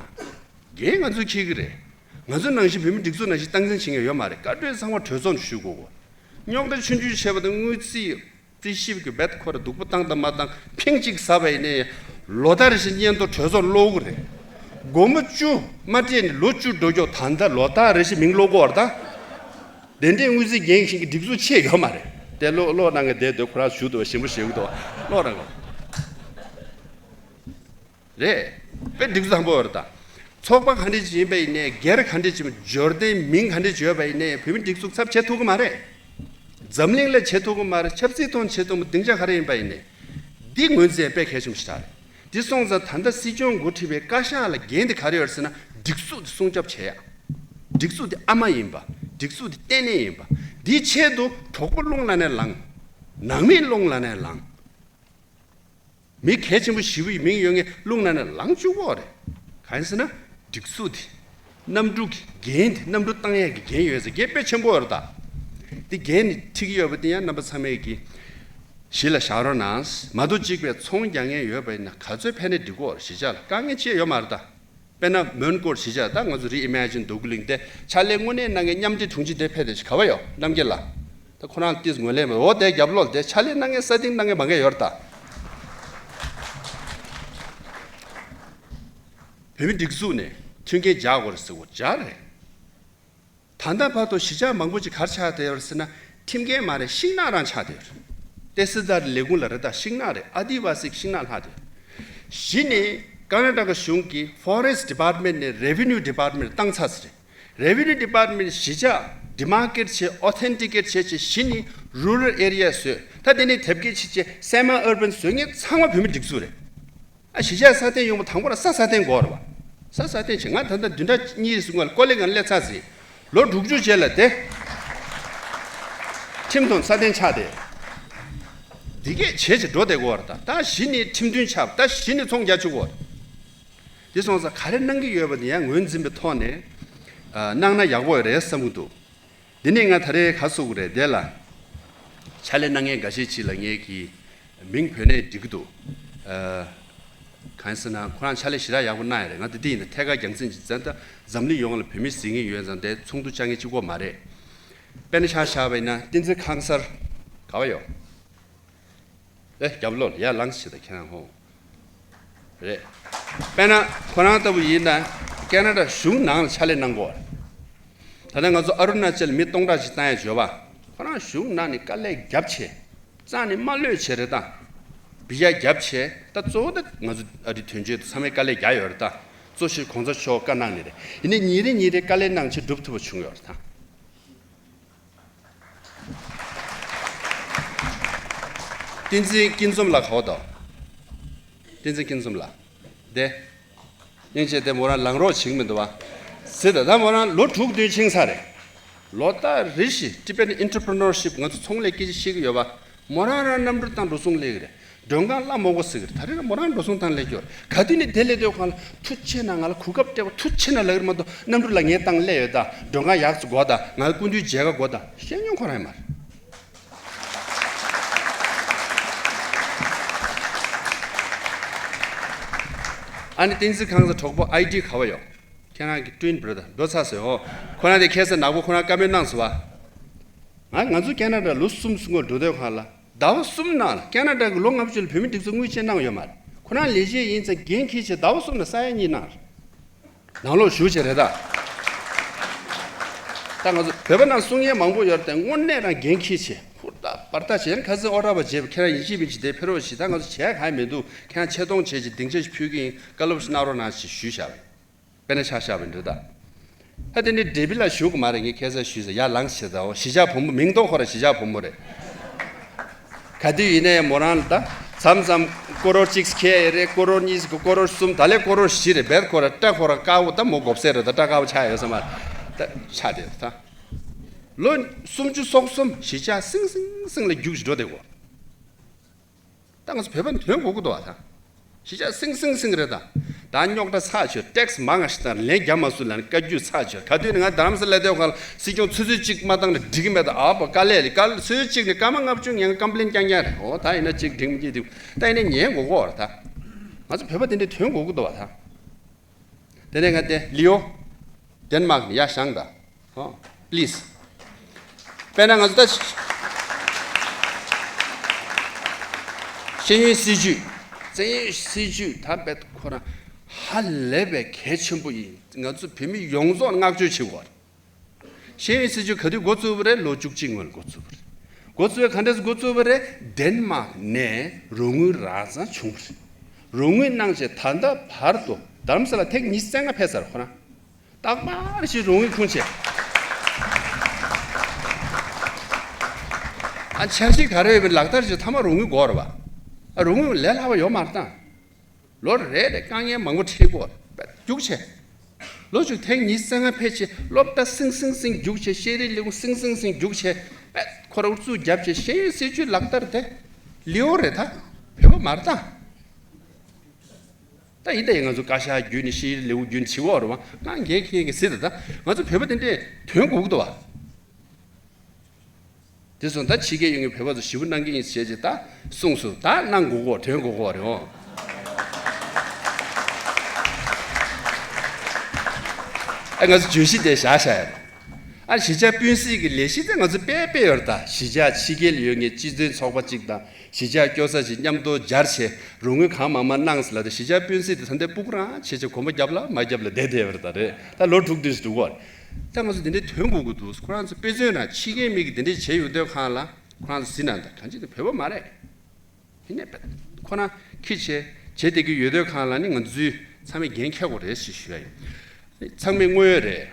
འགན་ང་ཚོས་འཁྱེར་གྱི་རེད། ང་ཚོ་ནང་བཞིན་བོད་མི་སྒྲིག་འཛུགས་ནང་བཞིན་སྟངས་འཛིན་བྱེད་མཁན་ཡོད་མ་རེད། བཀའ་འཁྲོལ་ཚང་མ་གྲོས་ཚོགས་ནས་ཞུ་དགོས་གོ། རྙོག་དྲ་ཆུང་ཆུང་བྱས་པ་དང་དངུལ་རྩིས་རྩིས་ཞིབ་ཀྱི་བེད་ཁོ་ར་སྡུག་པོ་བཏང་དང་མ་བཏང་། ཕིང་གཅིག་ཟ་བ་ཡིན་ནའི་ལོ་ལྟར་བཞིན་སྙན་ཐོ་གྲོས་ཚོགས་ཀློག་གི་རེད། སྒོར་མོ་བཅུ་མ་སྤྲད་ནས་ལོ་བཅུ་འགྲོ་ཀྱོག་ད་ལྟ་ལོ་ལྟར་རེ་བཞིན་མིང་ཀློག་གོ་བར་ད། དེ་འདྲའི་དངུལ་རྩིས་འགན་ཞིག་གི་སྒྲིག་འཛུགས་ཆེ་ཡོད་མ་རེད། དེ་ཀློག་ཀློག་གནང་གི་བསྡད་འདུག་ཁོ་རང་ཞུ་འདུག་ཞིམ་པོ་ཞིག་འདུག་ཀློག་རང་གོ། རེད། དཔེ་སྒྲིག་འཛུགས་བཟང་པོ་ཡོད་རེད་ད། ཚོགས་པ་ག་འདྲ་ཅིག་ཡིན་པ་ཡིན་ནའི། སྒེར་ག་འདྲ་ཅིག་འབྱོར་ལྡན་མིང་ག་འདྲ་ཅིག་ཡོད་པ་ཡིན་ནའི་བོད་མི་སྒྲིག་འཛུགས་ཚབ་བྱེད་ཐུབ་ཀྱི་མ་རེད། འཛམ་གླིང་ལ་བྱེད་ཐུབ་ཀྱི་མ་རེད། ཆབ་སྲིད་ཐོག་བྱེད་ཐུབ་མ། སྡིངས་ཆ་ག་རེ་ཡིན་པ་ཡིན་ནའི། འདི་ངོས་འཛིན་དཔེ་གལ་ཆེན་པོ་ཞིག་རེད། འདི་སོང་ཙང་ད་ལྟ་སྲིད་སྐྱོང་འགོ་ཁྲིད་པའི་བཀའ་ཤག་ལ་འགན་དེ་ག་རེ་ཡོད་ཟེར་ན། སྒྲིག་འཛུགས་དེ་སྲུང་སྐྱོབ་བྱེད་ཡ། སྒྲིག་འཛུགས་དེ་ཨ་མ་ཡིན་པ། སྒྲིག་འཛུགས་དེ་ལྟེ་གནས་ཡིན་པ། འདིའི་ཆེད་དུ་གྲོགས་པོ་རླུང་ལ་ནས་ལངས། ནང་མི་རླུང་ལ་ནས་ལངས། མི་གལ་ཆེན་པོ་ཞེ་པོ་ཡི་མིང་ཡོད་མཁན་རླུང་ནང་ནས་ལངས་བཅུག་གོ་རེད། གང་ཡིན་ཟེར་ན། སྒྲིག་འཛུགས་དེ། གནམ་གྲུ་གི་འགན་དེ། གནམ་གྲུ་བཏང་ཡས་ཀྱི་འགན་ཡོད་ཟེར། འགན་དཔེ་ཆེན་པོ་ཡོད་རེད་ད། དེ་འགན་ནི་འཁྲི་གི་ཡོད་པ་དེ་ཡང་རྣམ་པ་ཚང་མས་ཀྱི་གཞི་ལ་བཞག་རོགས་གནང་། མ་གཏོགས་གཅིག་པའི་ཚོང་རྒྱག་མཁན་ཡོད་པ་ཡིན་ན་ག་ཚོད་ཕན་ནས་འགྲིག་གོ་རེད། གཞིས་ཆགས་ལ་དཀའ་ངལ་ཅི་ཡང་ཡོད་མ་རེད་ད། དཔེར་ན་མོན་གྷོར་གཞིས་ཆགས། ད་ང་ཚོ་རི་ཨི་མེ་ཇིན་འདུག་གླིང་དེ་ཕྱག་ལས་དངོས་གནས་གནང་མཁན་མཉམ་འབྲེལ་དྲུང་ཆེ་དེ་ཕེབས་ཏེ་ག་པར་ཡོད། རྣམ་རྒྱལ་ལགས། ད་ཁོ་རང་ལ་ཏིས་ངོས་ལེན་མེད། འོ་དེ་རྒྱབ་ལོགས་དེ་ཕྱག་ལས་གནང་མཁན་ས་སྟེང་གནང་མཁན་མང་ག་ཡོད་རེད་ད། བོད་མི་སྒྲིག་འཛུགས་ནས་མཐུན་རྐྱེན་སྦྱར་དགོས་རེད་ཟེར་གོ། སྦྱར་རེད། ད་ལྟ་བར་དུ་གཞིས་ཆགས་མང་པོ་ཅིག་ག་རེ་ཆགས་བསྡད་ཡོད་རེད་ཟེར་ན། ཁྲིམས་འགལ་མ་རེད། ཤིང་ནགས་རང་ཆགས་བསྡད་ཡོད་རེད། ཏེ་སི་དཱ་རི་ལས་ཁུངས་ལ་རེད་ད། ཤིང་ནགས་རེད། ཨ་དི་ཝ་སི་ཤིང་ནགས་ལྷག་བསྡད་ཡོད་རེད། གཞི་ནས་ཀ་ན་ཊ་ཀ་གཞུང་གིས་Forest Department ནས་Revenue Department བཏང་ཚར་ཟེར་རེད། Revenue Department གཞིས་ཆགས་demarcate བྱས། authenticate བྱས་བྱས། གཞི་ནས་rural area བཟོས། ད་དེ་ནས་དེབ་སྐྱེལ་བྱས་བྱས་semi urban བཟོས་མཁན་ཚང་མ་བོད་མི་སྒྲིག་འཛུགས་རེད། ཨ། གཞིས་ཆགས་སྲ་བརྟན་ཡོང་བ་དང་པོ་ལ་ས་སྲ་བརྟན་དགོས་རེད་བ། ས་སྲ་བརྟན་བྱེད། ང་ད་ལྟ་བདུན་ཕྲག་གཉིས་རིང་སྔོན་ལ་ཀོ་ལི་གྷལ་སླེབས་ཚར་ཟིན། ལོ་དྲུག་ཅུ་རྗེས་ལ་དེ་ཁྲིམས་དང་སྲ་བརྟན་ཆགས་ཏེ། འདི་གས་བྱས་བྱས་འགྲོ་བསྡད་དགོས་རེད་ད། ད་གཞི་ནས་ཁྲིམས་མཐུན་ཆགས། ད་གཞི་ནས་ཚོང་རྒྱག་བཅུག་དགོས་རེད། དེ་སོང་ཙང་ག་རེ་གནང་གི་ཡོད་པ་དེ་ཡང་ངོས་འཛིན་པའི་ཐོག་ནས་གནང་ན་ཡག་པོ་རེད་བསམ་གྱི་འདུག་དེ་ནས་ང་ད་རེས་ག་རེ་ཟེར་དགོས་རེད། དེ་ལ་ཕྱག་ལས་གནང་མཁན་འགའ་ཤས་ཅིག་ལ་ངས་ཀྱི་མིང་བོས་ནའི་འགྲིག་གི་འདུག་ཨ། གང་ཡིན་ཟེར་ན་ཁོ་རང་ཕྱག་ལས་ཞེ་དྲག་ཡག་པོ་གནང་ཡོད་རེད། ང་དེ་འདྲ་ཡིན་ན་ཐད་ཀར་རྒྱང་སྲིང་ཅིག་བྱས་ན། ད་འཛམ་གླིང་ཡོངས་ལ་བོད་མི་ཟེར་མཁན་ཡོད་ཙང་དེ་ཚོགས་འདུ་བཅར་མཁན་གཅིག་པོ་མ་རེད། དཔེར་ན་ཆ་བཞག་པ་ཡིན་ན་བསྟན་འཛིན་ཁང་གསར་ག་པར་ཡོད། ཨེ། རྒྱབ་ལོགས་ལ་ཡར་ལངས་ཤིག་ད་ཁྱེད་རང་ཧོ། རེད། དཔེར་ན་ཁོ་རང་ལྟ་བུ་ཡིན་ན་ཀེ་ན་ཌ་གཞུང་ནང་ལ་ཕྱག་ལས་གནང་དགོས། ད་ལྟ་ང་ཚོ་ཨ་རུ་ན་ཅལ་མི་སྟོང་ཕྲག་ཅིག་བཏང་ཡ་བྱོས་པ། ཁོ་རང་གཞུང་ནང་ནས་དཀའ་ལས་རྒྱབ་བྱས། རྩ་ནས་མ་གློད་བྱས་རེད་ད། བི་ཡ་རྒྱབ་བྱས། ད་གཙོ་བོ་ད་ང་ཚོ་ཨ་རི་དོན་གཅོད་ཚང་མས་དཀའ་ལས་རྒྱག་ཡོད་རེད་ད། གཙོ་ཆེ་གོང་ས་མཆོག་བཀའ་གནང་ནི་རེད། ཡིན་ནའི་ཉིན་རེ་ཉིན་རེ་དཀའ་ལས་གནང་བྱས་སྒྲུབ་ཐུབ་པ་བྱུང་ཡོད་རེད་ད། བསྟན་འཛིན་སྐྱིད་འཛོམས་ལགས་ག་པར་འདུག་བསྟན་འཛིན་སྐྱིད་འཛོམས་ལགས། དེ། སྙིང་རྗེ། དེ་མོ་རང་ལངས་རོགས་བྱེད་ཀྱི་མི་འདུག་བ། ཟེར་ད། ད་མོ་རང་ལོ་དྲུག་བདུན་ཕྱིན་ཚར་རེད། ལོ་ལྟར་རེ་བཞིན་Tibetan entrepreneurship ང་ཚོ་ཚོང་ལས་སྐད་ཆ་བཤད་ཀྱི་ཡོད་པ། མོ་རང་རང་གནམ་གྲུ་བཏང་འགྲོ་སོང་སླེབས་ཀྱི་རེད། མགྲོན་ཁང་བླ་མོ་གོ་ཟེར་གི་རེད། ད་རེས་མོ་རང་འགྲོ་སོང་བཏང་སླེབས་ཀྱི་ཡོད་རེད། ག་དུས་ནས་དེ་སླེབས་དུས་གང་ལ་ཐུགས་ཆེ་ན་ང་ལ་གོ་སྐབས་སྤྲད་པ་ཐུགས་ཆེ་ན་ལབ་གི་རེད་མ་གཏོགས། གནམ་གྲུ་ལ་ངས་བཏང་སླེབས་ཡོད། ད་མགྲོན་ཁང་ཡག་ཙམ་དགོས། ད་ང་སྐུ་མདུན་མཇལ་ཁ་དགོས། ད་བཤད་མྱོང་ཁོ་རང་ཡིན་མ་རེད། ཨ་ནི་བསྟན་འཛིན་ཁང་ཚ་གྲོགས་པོ་ཨའི་ཌི་ག་བ་ཡོད། ཁྱེད་རང་གི་ཊུ་ཝིན་བྷི་ར་དར་འགྲོ་ཚར་སོང་ཨོ། ཁོ་རང་དེ་ཁ་སང་ནག་པོ་ཁོ་རང་བཀའ་མོལ་གནང་སོང་བ། ང་ང་ཚོ་ཁེ་ན་ཌ་ལོ་གསུམ་སྔོན་འགྲོ་དུས་གང་ལ་ཟླ་བ་གསུམ་ནང་ལ་ཁེ་ན་ཌ་གི་ལོ་ལྔ་བཅུ་ལ་བོད་མི་སྒྲིག་འཛུགས་དངུལ་ཅན་གནང་ཡོད་མ་རེད། ཁོ་རང་ལས་བྱེད་ཡིན་ཙང་འགན་འཁྱེར་བྱས་ཟླ་བ་གསུམ་ལ་ས་ཡ་གཉིས་གནང་རེད། ནང་ལོགས་ཞུ་བྱས་རེད་ད། ད་ང་ཚོ་བོད་པ་ནང་གསུང་མཁན་མང་པོ་ཡོད་རེད་དེ། དངོས་གནས་རང་འགན་འཁྱེར་བྱས་ཧུར་ཐག་པར་ཐག་བྱས་ན་ཁ་སང་ཨོ་ར་བ་བྱས་པ་ཁྱེད་རང་ཡིན་གཅིག་མིན་གཅིག་དེ་ཕེབས་རོགས་བྱེད། ད་ང་ཚོ་བྱས་གང་ཡང་མི་འདུག་ཁྱེད་རང་ཆེ་མཐོང་བྱས་ཀྱི་སྡིངས་ཆ་ཞིག་ཕུལ་གྱི་ཡིན། བཀའ་སློབ་ཞིག་གནང་རོགས་གནང་ཞེས་ཞུས་བཞག་པ་ཡིན། དཔེར་ན་ཆ་བཞག་པ་ཡིན་འདྲ་ད། ད་དེ་ནི་འབྲས་བུ་ལ་ཞུ་གི་མ་རེད། ངས་ཁ་སང་ཞུས་ཟེར་ཡར་ལངས་བྱས་ད། འོ་གཞིས་ཆགས་བུ་མོ་མིང་ཐོག་ཁོ་ར་གཞིས་ཆགས་བུ་མོ་རེད། ག་དུས་ཡིན་ནའི་མོ་རང་ལ་ད། མཚམས་མཚམས་ཀོ་རོར་གཅིག་ཁེལ་ཡོད་རེད། ཀོ་རོར་གཉིས་ཀོ་རོར་གསུམ། ད་ལས་ཀོ་རོར་བཞི་རེད། བེད་ཁོ་ར་སྐྲ་ཁོ་ར་དཀར་པོ་ད་མོ་གོབ་སེ་རེད། ད་སྐྲ་དཀར་པོ་ཆགས་ཡོད་ས་མ་རེད། ད་ཆགས་དེ་ད། ལོ་སུམ་ཅུ་སོ་གསུམ་གཞིས་ཆགས་སིང་སིང་སིང་ལ་རྒྱུགས་ཤིག་འགྲོ་བསྡད་གོ། ད་ང་ཚོ་བོད་པ་ནི་དོན་གོ་གི་འདུག་བ་ད། གཞིས་ཆགས་སིང་སིང་སིང་རེད་ད། ད་རྙོག་དྲ་ཚ་ཆོད། ཊེག་སི་མང་ང་ཞིག་བཏང་ལན་རྒྱབ་མ་སོང་ལབ་ནས་བཀའ་བཀྱོན་ཚ་ཆོད། ག་དུས་ནས་ང་རྡ་རམ་ས་ལ་སླེབས་དུས་གང་ལ་སྲིད་སྐྱོང་ཆུ་ཚོད་གཅིག་མ་བཏང་ན་འགྲིག་གི་མེད་ད། ཨ་ཕ་དཀའ་ལས་ལས་དཀའ་ལས། ཆུ་ཚོད་གཅིག་ནས་སྐར་མ་ལྔ་བཅུ་ཡང་ཀམ་པི་ལེན་རྐྱང་རྐྱང་རེད། འོ་ད་ཡིན་ན་གཅིག་འགྲིག་མི་འགྲིག་འདུག་ད་ཡིན་ན་ཉན་གོ་གོ་བ་རེད་ད། ང་ཚོ་བོད་པ་དེ་འདྲའི་དོན་གོ་གི་འདུག་བ་ད། དེ་ནས་ང་དེ་ལི་ཨོ། ཌེན་མཱག་ནས་ཡར་བཞེངས་དང་། ཨོ། པི་ལི་སི། དཔེར་ན་ང་ཚོ་ད་ཤེས་ཡོན་སྲིད་བྱུས། བཙན་ཡོད་སྲིད་བྱུས་ད་བེད་ཁོ་རང་ཧ་ལས་པའི་གལ་ཆེན་པོ་ཡིན། ང་ཚོ་བོད་མི་ཡོངས་རྫོགས་བསྔགས་བརྗོད་བྱེད་དགོས་པ་རེད། ཤེས་ཡོན་སྲིད་བྱུས་ག་དུས་འགོ་བཙུགས་པ་རེད། ལོ་བཅུ་གཅིག་སྔོན་འགོ་བཙུགས་པ་རེད། འགོ་བཙུགས་པའི་ག་འདྲས་འགོ་བཙུགས་པ་རེད། ཌེན་མཱག་ནས་རོགས་དངུལ་རག་ཙང་བྱུང་བ་རེད། རོགས་དངུལ་གནང་བྱས་ད་ལྟ་བར་དུ་རྡ་རམ་ས་ལ་ཐེངས་ཉི་ཤུ་རྩ་ལྔ་ཕེབས་ཚར་ཁོ་རང་། རྟག་པར་ཞིག་རོགས་དངུལ་ཁུངས་བྱས། ཨ་འཆར་གཞི་ག་རེ་ཡོད་པའི་ལག་བསྟར་བྱས་མཐའ་མ་རོགས་དངུལ་དགོས་རེད་པ། ཨ་རོགས་དངུལ་ལས་སླ་བ་ཡོད་མ་རེད་ད། ལོ་རེ་རེ་དཀའ་ངལ་མང་པོ་འཕྲད་དགོས་རེད། རྒྱུགས་བྱས། ལོ་གཅིག་ཐེངས་ཉི་ཤུ་རྩ་ལྔ་ཕེབས་བྱས་སློབ་གྲྭ་སིང་སིང་སིང་རྒྱུགས་བྱས། ཤེས་རིག་ལས་ཁུངས་སིང་སིང་སིང་རྒྱུགས་བྱས། ཨ་ཁོ་རང་ཨུ་ཚུགས་བརྒྱབ་བྱས་ཤེས་ཡོན་སྲིད་བྱུས་ལག་བསྟར་དེ་ལི་ཨོ་རེད་ད། བོད་པ་མ་རེད་ད། ད་ཡིན་ད་ཡིན་ང་ཚོ་བཀའ་ཤག་བརྒྱུད་ནས་ཤེས་ཡོན་ལས་ཁུངས་བརྒྱུད་ནས་བྱེད་དགོས་རེད་པ། ང་འགན་འཁྱེར་གི་ཟེར་ད། ད་ང་ཚོ་བོད་པ་དེ་འདྲས་དོན་གོ་གི་འདུག་བ། དེ་སོང་ད་ཕྱི་རྒྱལ་ཡོད་མཁན་བོད་པ་ཚོ་ཞེ་པོ་གནང་གི་ཡིན་ཟེར་བྱས་ད་གསུངས་སོང་། ད་གནང་དགོས་གོ། དོན་གོ་གོ་རེད་འོ། ཨ་ང་ཚོ་བརྗོད་གཞི་དེ་བཞག་བཞག་ཡ་རེད། ཨ་གཞིས་ཆགས་སྤུན་སྲིད་ཀྱི་ལས་གཞི་དེ་ང་ཚོ་སྤེལ་སྤེལ་ཡོད་རེད་ད། གཞིས་ཆགས་ཕྱི་རྒྱལ་ཡོད་མཁན་སྤྱི་མཐུན་ཚོགས་པ་གཅིག་དང་། གཞིས་ཆགས་སྐྱོ་ས་ཞིག་མཉམ་དུ་སྦྱར་བྱས་རོགས་དངུལ་གང་མང་མང་གནང་ཟེར་ལབ་དེ། གཞིས་ཆགས་སྤུན་སྲིད་དེ་ད་ལྟའི་སྤུ་གུ་རང་བྱས་བྱས་གོམ་པ་རྒྱབ་ལ་མ་རྒྱབ་ལ་བསྡད་བསྡད་པ་རེད་ད། རེད་ད་ལོ་དྲུག་བདུན་ཞིག་འགྲོ་གི་རེད། ད་ང་ཚོ་དེ་འདྲའི་དོན་གོ་གི་འདུག་ཁོ་རང་ཚོ་དཔེ་མཚོན་ན་ཕྱི་རྒྱལ་མི་གིས་དེ་འདྲས་བྱས་ཡོང་དུས་གང་ལ་ཁོ་རང་ཚོ་ཟིན་ན་ད་གང་ཅི་ད་བོད་པ་མ་རེད། ཡིན་ནའི་ཁོ་རང་ཁྱི་བྱས་བྱས་བསྡད་ཀྱི་ཡོད་དུས་གང་ལ་ནི་ང་ཚོས་ཚང་མས་འགན་འཁྱེར་དགོས་རེད་ཞེས་ཞུ་ཡ་ཡིན། ཚང་མས་དངོས་ཡོད་རེད།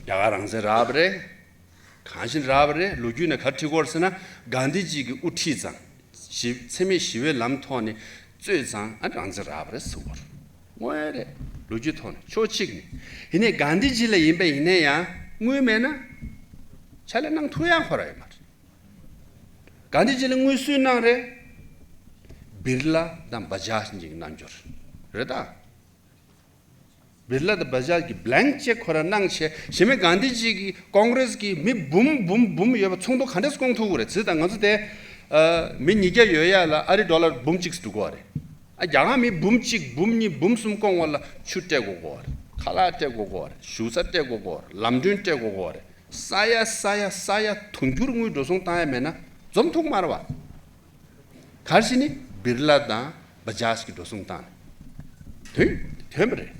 རྒྱ་གར་རང་བཙན་རག་པ་རེད། གང་ཞིག་རག་པ་རེད། ལོ་རྒྱུས་ནས་ག་རེ་བྲིས་ཡོད་ཟེར་ན་གྷན་དྷི་ཇི་གིས་དབུ་ཁྲིད་ཙང་། ཞི་འཚེ་མེད་ཞི་བའི་ལམ་ཐོག་ནས་རྩོད་ཙང་ཨ་རང་བཙན་རག་པ་རེད་ཟེར་གྱི་ཡོད་རེད། དངོས་ཡོད་རེད། ལོ་རྒྱུས་ཐོག་ནས་ཕྱོགས་གཅིག་ནས། ཡིན་ནའི་གྷན་དྷི་ཇི་ལ་ཡིན་པ་ཡིན་ན་ཡང་དངུལ་མེད་ན་ཕྱག་ལས་གནང་ཐུབ་ཡག་ཁོ་རང་ཡོད་མ་རེད། གྷན་དྷི་ཇི་ལ་དངུལ་སུས་གནང་རེད། བིར་ལ་དང་བ་ཇཱཇ་གཉིས་ཀྱིས་གནང་རྒྱུ་རེད་ད། བིར་ལ་དང་བ་ཇཱཇ་གིས་བྷི་ལེངཀ་ཅེག་ཁོ་རང་གནང་བྱས། གཞན་མི་གྷན་དྷི་ཇི་གིས་ཀོང་རེས་ཀྱི་མི་འབུམ་འབུམ་འབུམ་ཡོད་པ་ཚོགས་འདུ་ག་འདྲས་སྐོང་ཐུབ་ཀྱི་རེད། ཚིག་དང་ང་ཚོ་དེ་ཨ་མི་ཉིས་བརྒྱ་ཡོད་ཡ་ལ་ཨ་རི་ཌོ་ལར་འབུམ་གཅིག་འདུག་གོ་རེད། ཨ་རྒྱ་གར་མི་འབུམ་གཅིག་འབུམ་གཉིས་འབུམ་གསུམ་སྐོང་བ་ལ་ཆུ་སྤྲད་དགོས་གོ་རེད། ཁ་ལག་སྤྲད་དགོས་གོ་རེད། བཞུགས་ས་སྤྲད་དགོས་གོ་རེད། ལམ་གྲོན་སྤྲད་དགོས་གོ་རེད། ས་ཡ་ས་ཡ་ས་ཡ་དུང་ཕྱུར་དངུལ་འགྲོ་སོང་བཏང་ཡ་མེད་ན་འཛོམས་ཐུབ་མ་རེད་བ། ག་རེ་ཟེར་ནི་བིར་ལ་དང་བ་ཇཱཇ་གི་འགྲོ་སོང་བཏང་ནས་དོན་དོན་པ་རེད།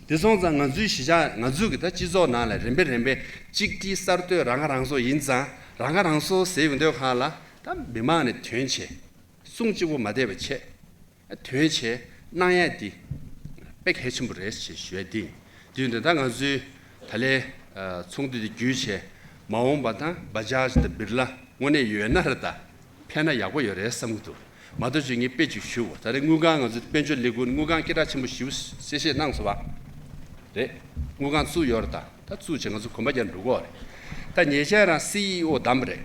དེ་སོང་ཙང་ང་ཚོའི་གཞིས་ཆགས་ང་ཚོའི་གི་ད་སྤྱི་ཚོགས་ནང་ལ་རིམ་པས་རིམ་པས་གཅིག་སྒྲིལ་གསར་གཏོད་རང་ཁ་རང་གསོ་ཡིན་ཙང་། རང་ཁ་རང་གསོ་ཟེར་ཡོང་དུས་གང་ལ་ད་མི་མང་ནས་དོན་བྱེད། གསུང་གཅིག་པོ་མ་བསྡད་པ་བྱེད། དོན་བྱས་གནང་ཡ་འདི་དཔེ་གལ་ཆེན་པོ་རེད་ཅེས་ཞུ་ཡ་འདི་ཡིན། དུས་འདི་ད་ང་ཚོའི་ད་ལན་ཚོགས་འདུ་འདི་བརྒྱུད་བྱས་མ་འོངས་པ་དང་བ་ཇཱཇ་དང་བིར་ལ་དངོས་གནས་ཡོད་ན་རེད་ད། ཕན་ན་ཡག་པོ་ཡོད་རེད་བསམ་གྱི་འདུག་མ་གཏོགས་ཅིག་ངས་དཔེ་ཅིག་ཞུ་བ། ད་རེས་དངུལ་ཁང་ང་ཚོའི་དཔལ་འབྱོར་ལས་ཁུངས་དངུལ་ཁང་སྐད་གྲགས་ཆེན་པོ་ཞེ་པོ་གསལ་བཤད་གནང་སོང་བ་རེད། དངུལ་ཁང་བཙུགས་ཡོད་རེད་ད། ད་བཙུགས་བྱས་ང་ཚོ་གོམ་པ་རྒྱག་འགྲོ་གི་ཡོད་རེད། ད་ཉེ་ཆར་རང་སི་ཨི་ཨོ་བདམས་པ་རེད།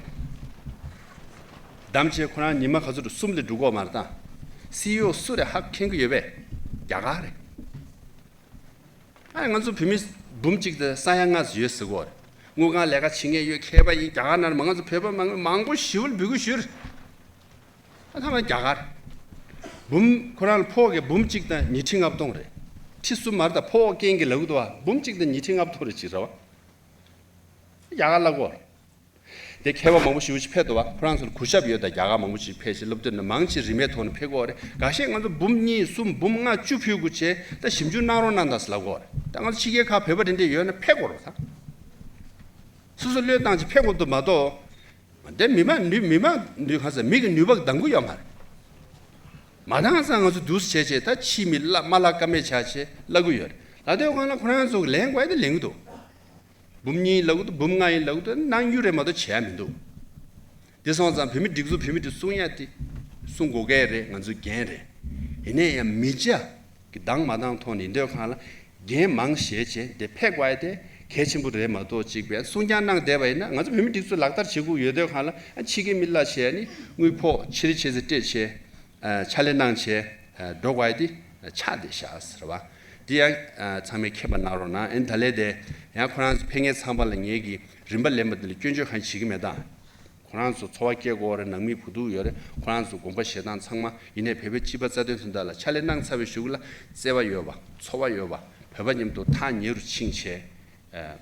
བདམས་བྱས་ཁོ་རང་ཉི་མ་ག་ཚོད་རེད། གསུམ་ལས་འགྲོ་གི་ཡོད་མ་རེད་ད། སི་ཨི་ཨོ་སུ་རེད་ཧ་མཁྱེན་གྱི་ཡོད་པས། རྒྱ་གར་རེད། ཨ་ང་ཚོ་བོད་མི་འབུམ་གཅིག་དང་ས་ཡ་ལྔ་ཙམ་ཡོད་ཟེར་གོ་རེད། དངུལ་ཁང་ལས་ཀ་བྱེད་མཁན་ཡོད། མཁས་པ་ཡིན། རྒྱ་གར་ནང་ལ་མ་ང་ཚོ་བོད་པ་མང་མང་པོ་ཞེ་པོ་འབོད་སྐུལ་ཞུས་རེད། ཨ་ཐ་མ་རྒྱ་གར་འབུམ་ཁོ་རང་ལ་ཕོགས་ཀྱི་འབུམ་གཅིག་དང་ཉི་ཁྲི་ལྔ་སྟོང་རེད། ཁྲི་གསུམ་མ་རེད་ད། ཕོགས་རྐྱེན་གྱི་ལབ་གི་འདུག་བ། འབུམ་གཅིག་དང་ཉི་ཁྲི་ལྔ་སྟོང་རེད་ཅིག་རེད་བ། རྒྱ་གར་ལ་གོ་རེད། དེ་མཁས་པ་མང་པོ་ཞེ་པོ་ཅིག་ཕེབས་འདུག་བ། ཁོ་རང་ཚོར་གུས་ཞབས་ཡོད་ད། རྒྱ་གར་མང་པོ་ཅིག་ཕེབས་ཤིང་སློབ་དེབ་ནང་མང་ཆེ་རིན་མེད་ཐོག་ནས་ཕེབས་ཀྱི་ཡོད་རེད། འགའ་ཤས་ང་ཚོ་འབུམ་གཉིས་གསུམ་འབུམ་ལྔ་བཅུ་ཕུལ་དགོས་བྱས་ད་ཞིབ་འཇུག་གནང་རོགས་གནང་དང་ཟེར་ལབ་ཀྱི་ཡོད་རེད། ད་ང་ཚོ་ཕྱི་རྒྱལ་ཁག་བོད་པ་དེ་འདྲས་ཡོད་ན་ཕེབས་དགོས་རེད་ད། སོ་སོ་བློས་བཏང་བྱས་ཕེབས་དགོས་འདུག་མ་གཏོགས། དེ་མི་མང་ནུས་མི་མང་ནུས་གང་ཟེར། མི་གི་ནུས་པ་འདང་གི་ཡོད་མ་རེད། མ་འདང་ཙང་ང་ཚོ་འདུག་སེ་བྱས་བྱས་ད་ཕྱིའི་མི་བརླག་མ་བརླག་ཀ་མེད་ཆགས་བྱས་ལབ་ཀྱི་ཡོད་རེད། ལབ་དུས་སྒང་ལ་ཁོ་རང་ཚོ་ལེན་དགོས་དེ་ལེན་གྱི་འདུག་འབུམ་གཉིས་ལབ་ཀྱི་འདུག་འབུམ་ལྔ་ཡིན་ལབ་ཀྱི་འདུག་གནང་རྒྱུ་རེད་མ་གཏོགས་བྱས་མི་འདུག་དེ་སོང་ཙང་བོད་མི་སྒྲིག་འཛུགས་བོད་མི་དེ་གསུང་ཡ་དེ་གསུང་དགོས་གལ་རེད། ང་ཚོའི་འགན་རེད། ཡིན་ནའི་ཡང་མི་བྱ་གི་འདང་མ་འདང་ཐོག་ནས་ཡིན་དུས་སྒང་ལ་འགན་མང་བཞེས་བྱས་དེ་ཕེབས་དགོས་ཡ་དེ་གལ་ཆེན་པོ་རེད་མ་གཏོགས། གཅིག་པས་གསུང་རྐྱང་གནང་བསྡད་པ་ཡིན་ན། ང་ཚོ་བོད་མི་སྒྲིག་འཛུགས་ལག་བསྟར་བྱེད་དགོས་ཡོད་དུས་སྒང་ལ་ཕྱི་རྒྱལ་མི་ལ་བྱས་ནས་དངུལ་ཕོགས་ཆེ་རེ་ཆེ་ཚེ་སྤྲད་བྱས། ཨ་ཕྱག་ལས་གནང་བྱས། ཨ་འགྲོ་དགོས་ཡ་དེ་ཆགས་བསྡད་ཤག་ཟེར་བ། འདི་ཡང་ཨ་ཚང་མས་མཁྱེན་པ་གནང་རོགས་གནང་། ཨ་ནི་ད་ལས་དེ་ཡང་ཁོ་རང་ཚོ་ཕེབས་མཁན་ཚང་མ་ལ་ངེད་ཀྱིས་རིན་པ་ལེན་པ་འདི་ལ་སྐྱོན་བརྗོད་གང་བྱེད་ཀྱི་མེད་ད། ཁོ་རང་ཚོ་འཚོ་བ་སྐྱེལ་དགོས་རེད། ནང་མི་བུ་སྡུག་ཡོད་རེད། ཁོ་རང་ཚོ་དགོངས་པ་བཞེས་སྟངས་ཚང་མ། ཡིན་ནའི་བོད་པའི་སྤྱི་པ་རྩ་དོན་དོན་དག་ལ་ཕྱག་ལས་གནང་ཚར་བའི་གཞུག་ལ་བརྩེ་བ་ཡོད་པ། ཚོར་བ་ཡོད་པ། བོད་པ་མཉམ་དུ་ཐག་ཉེ་རུ་ཕྱིན་བྱས། ཨ་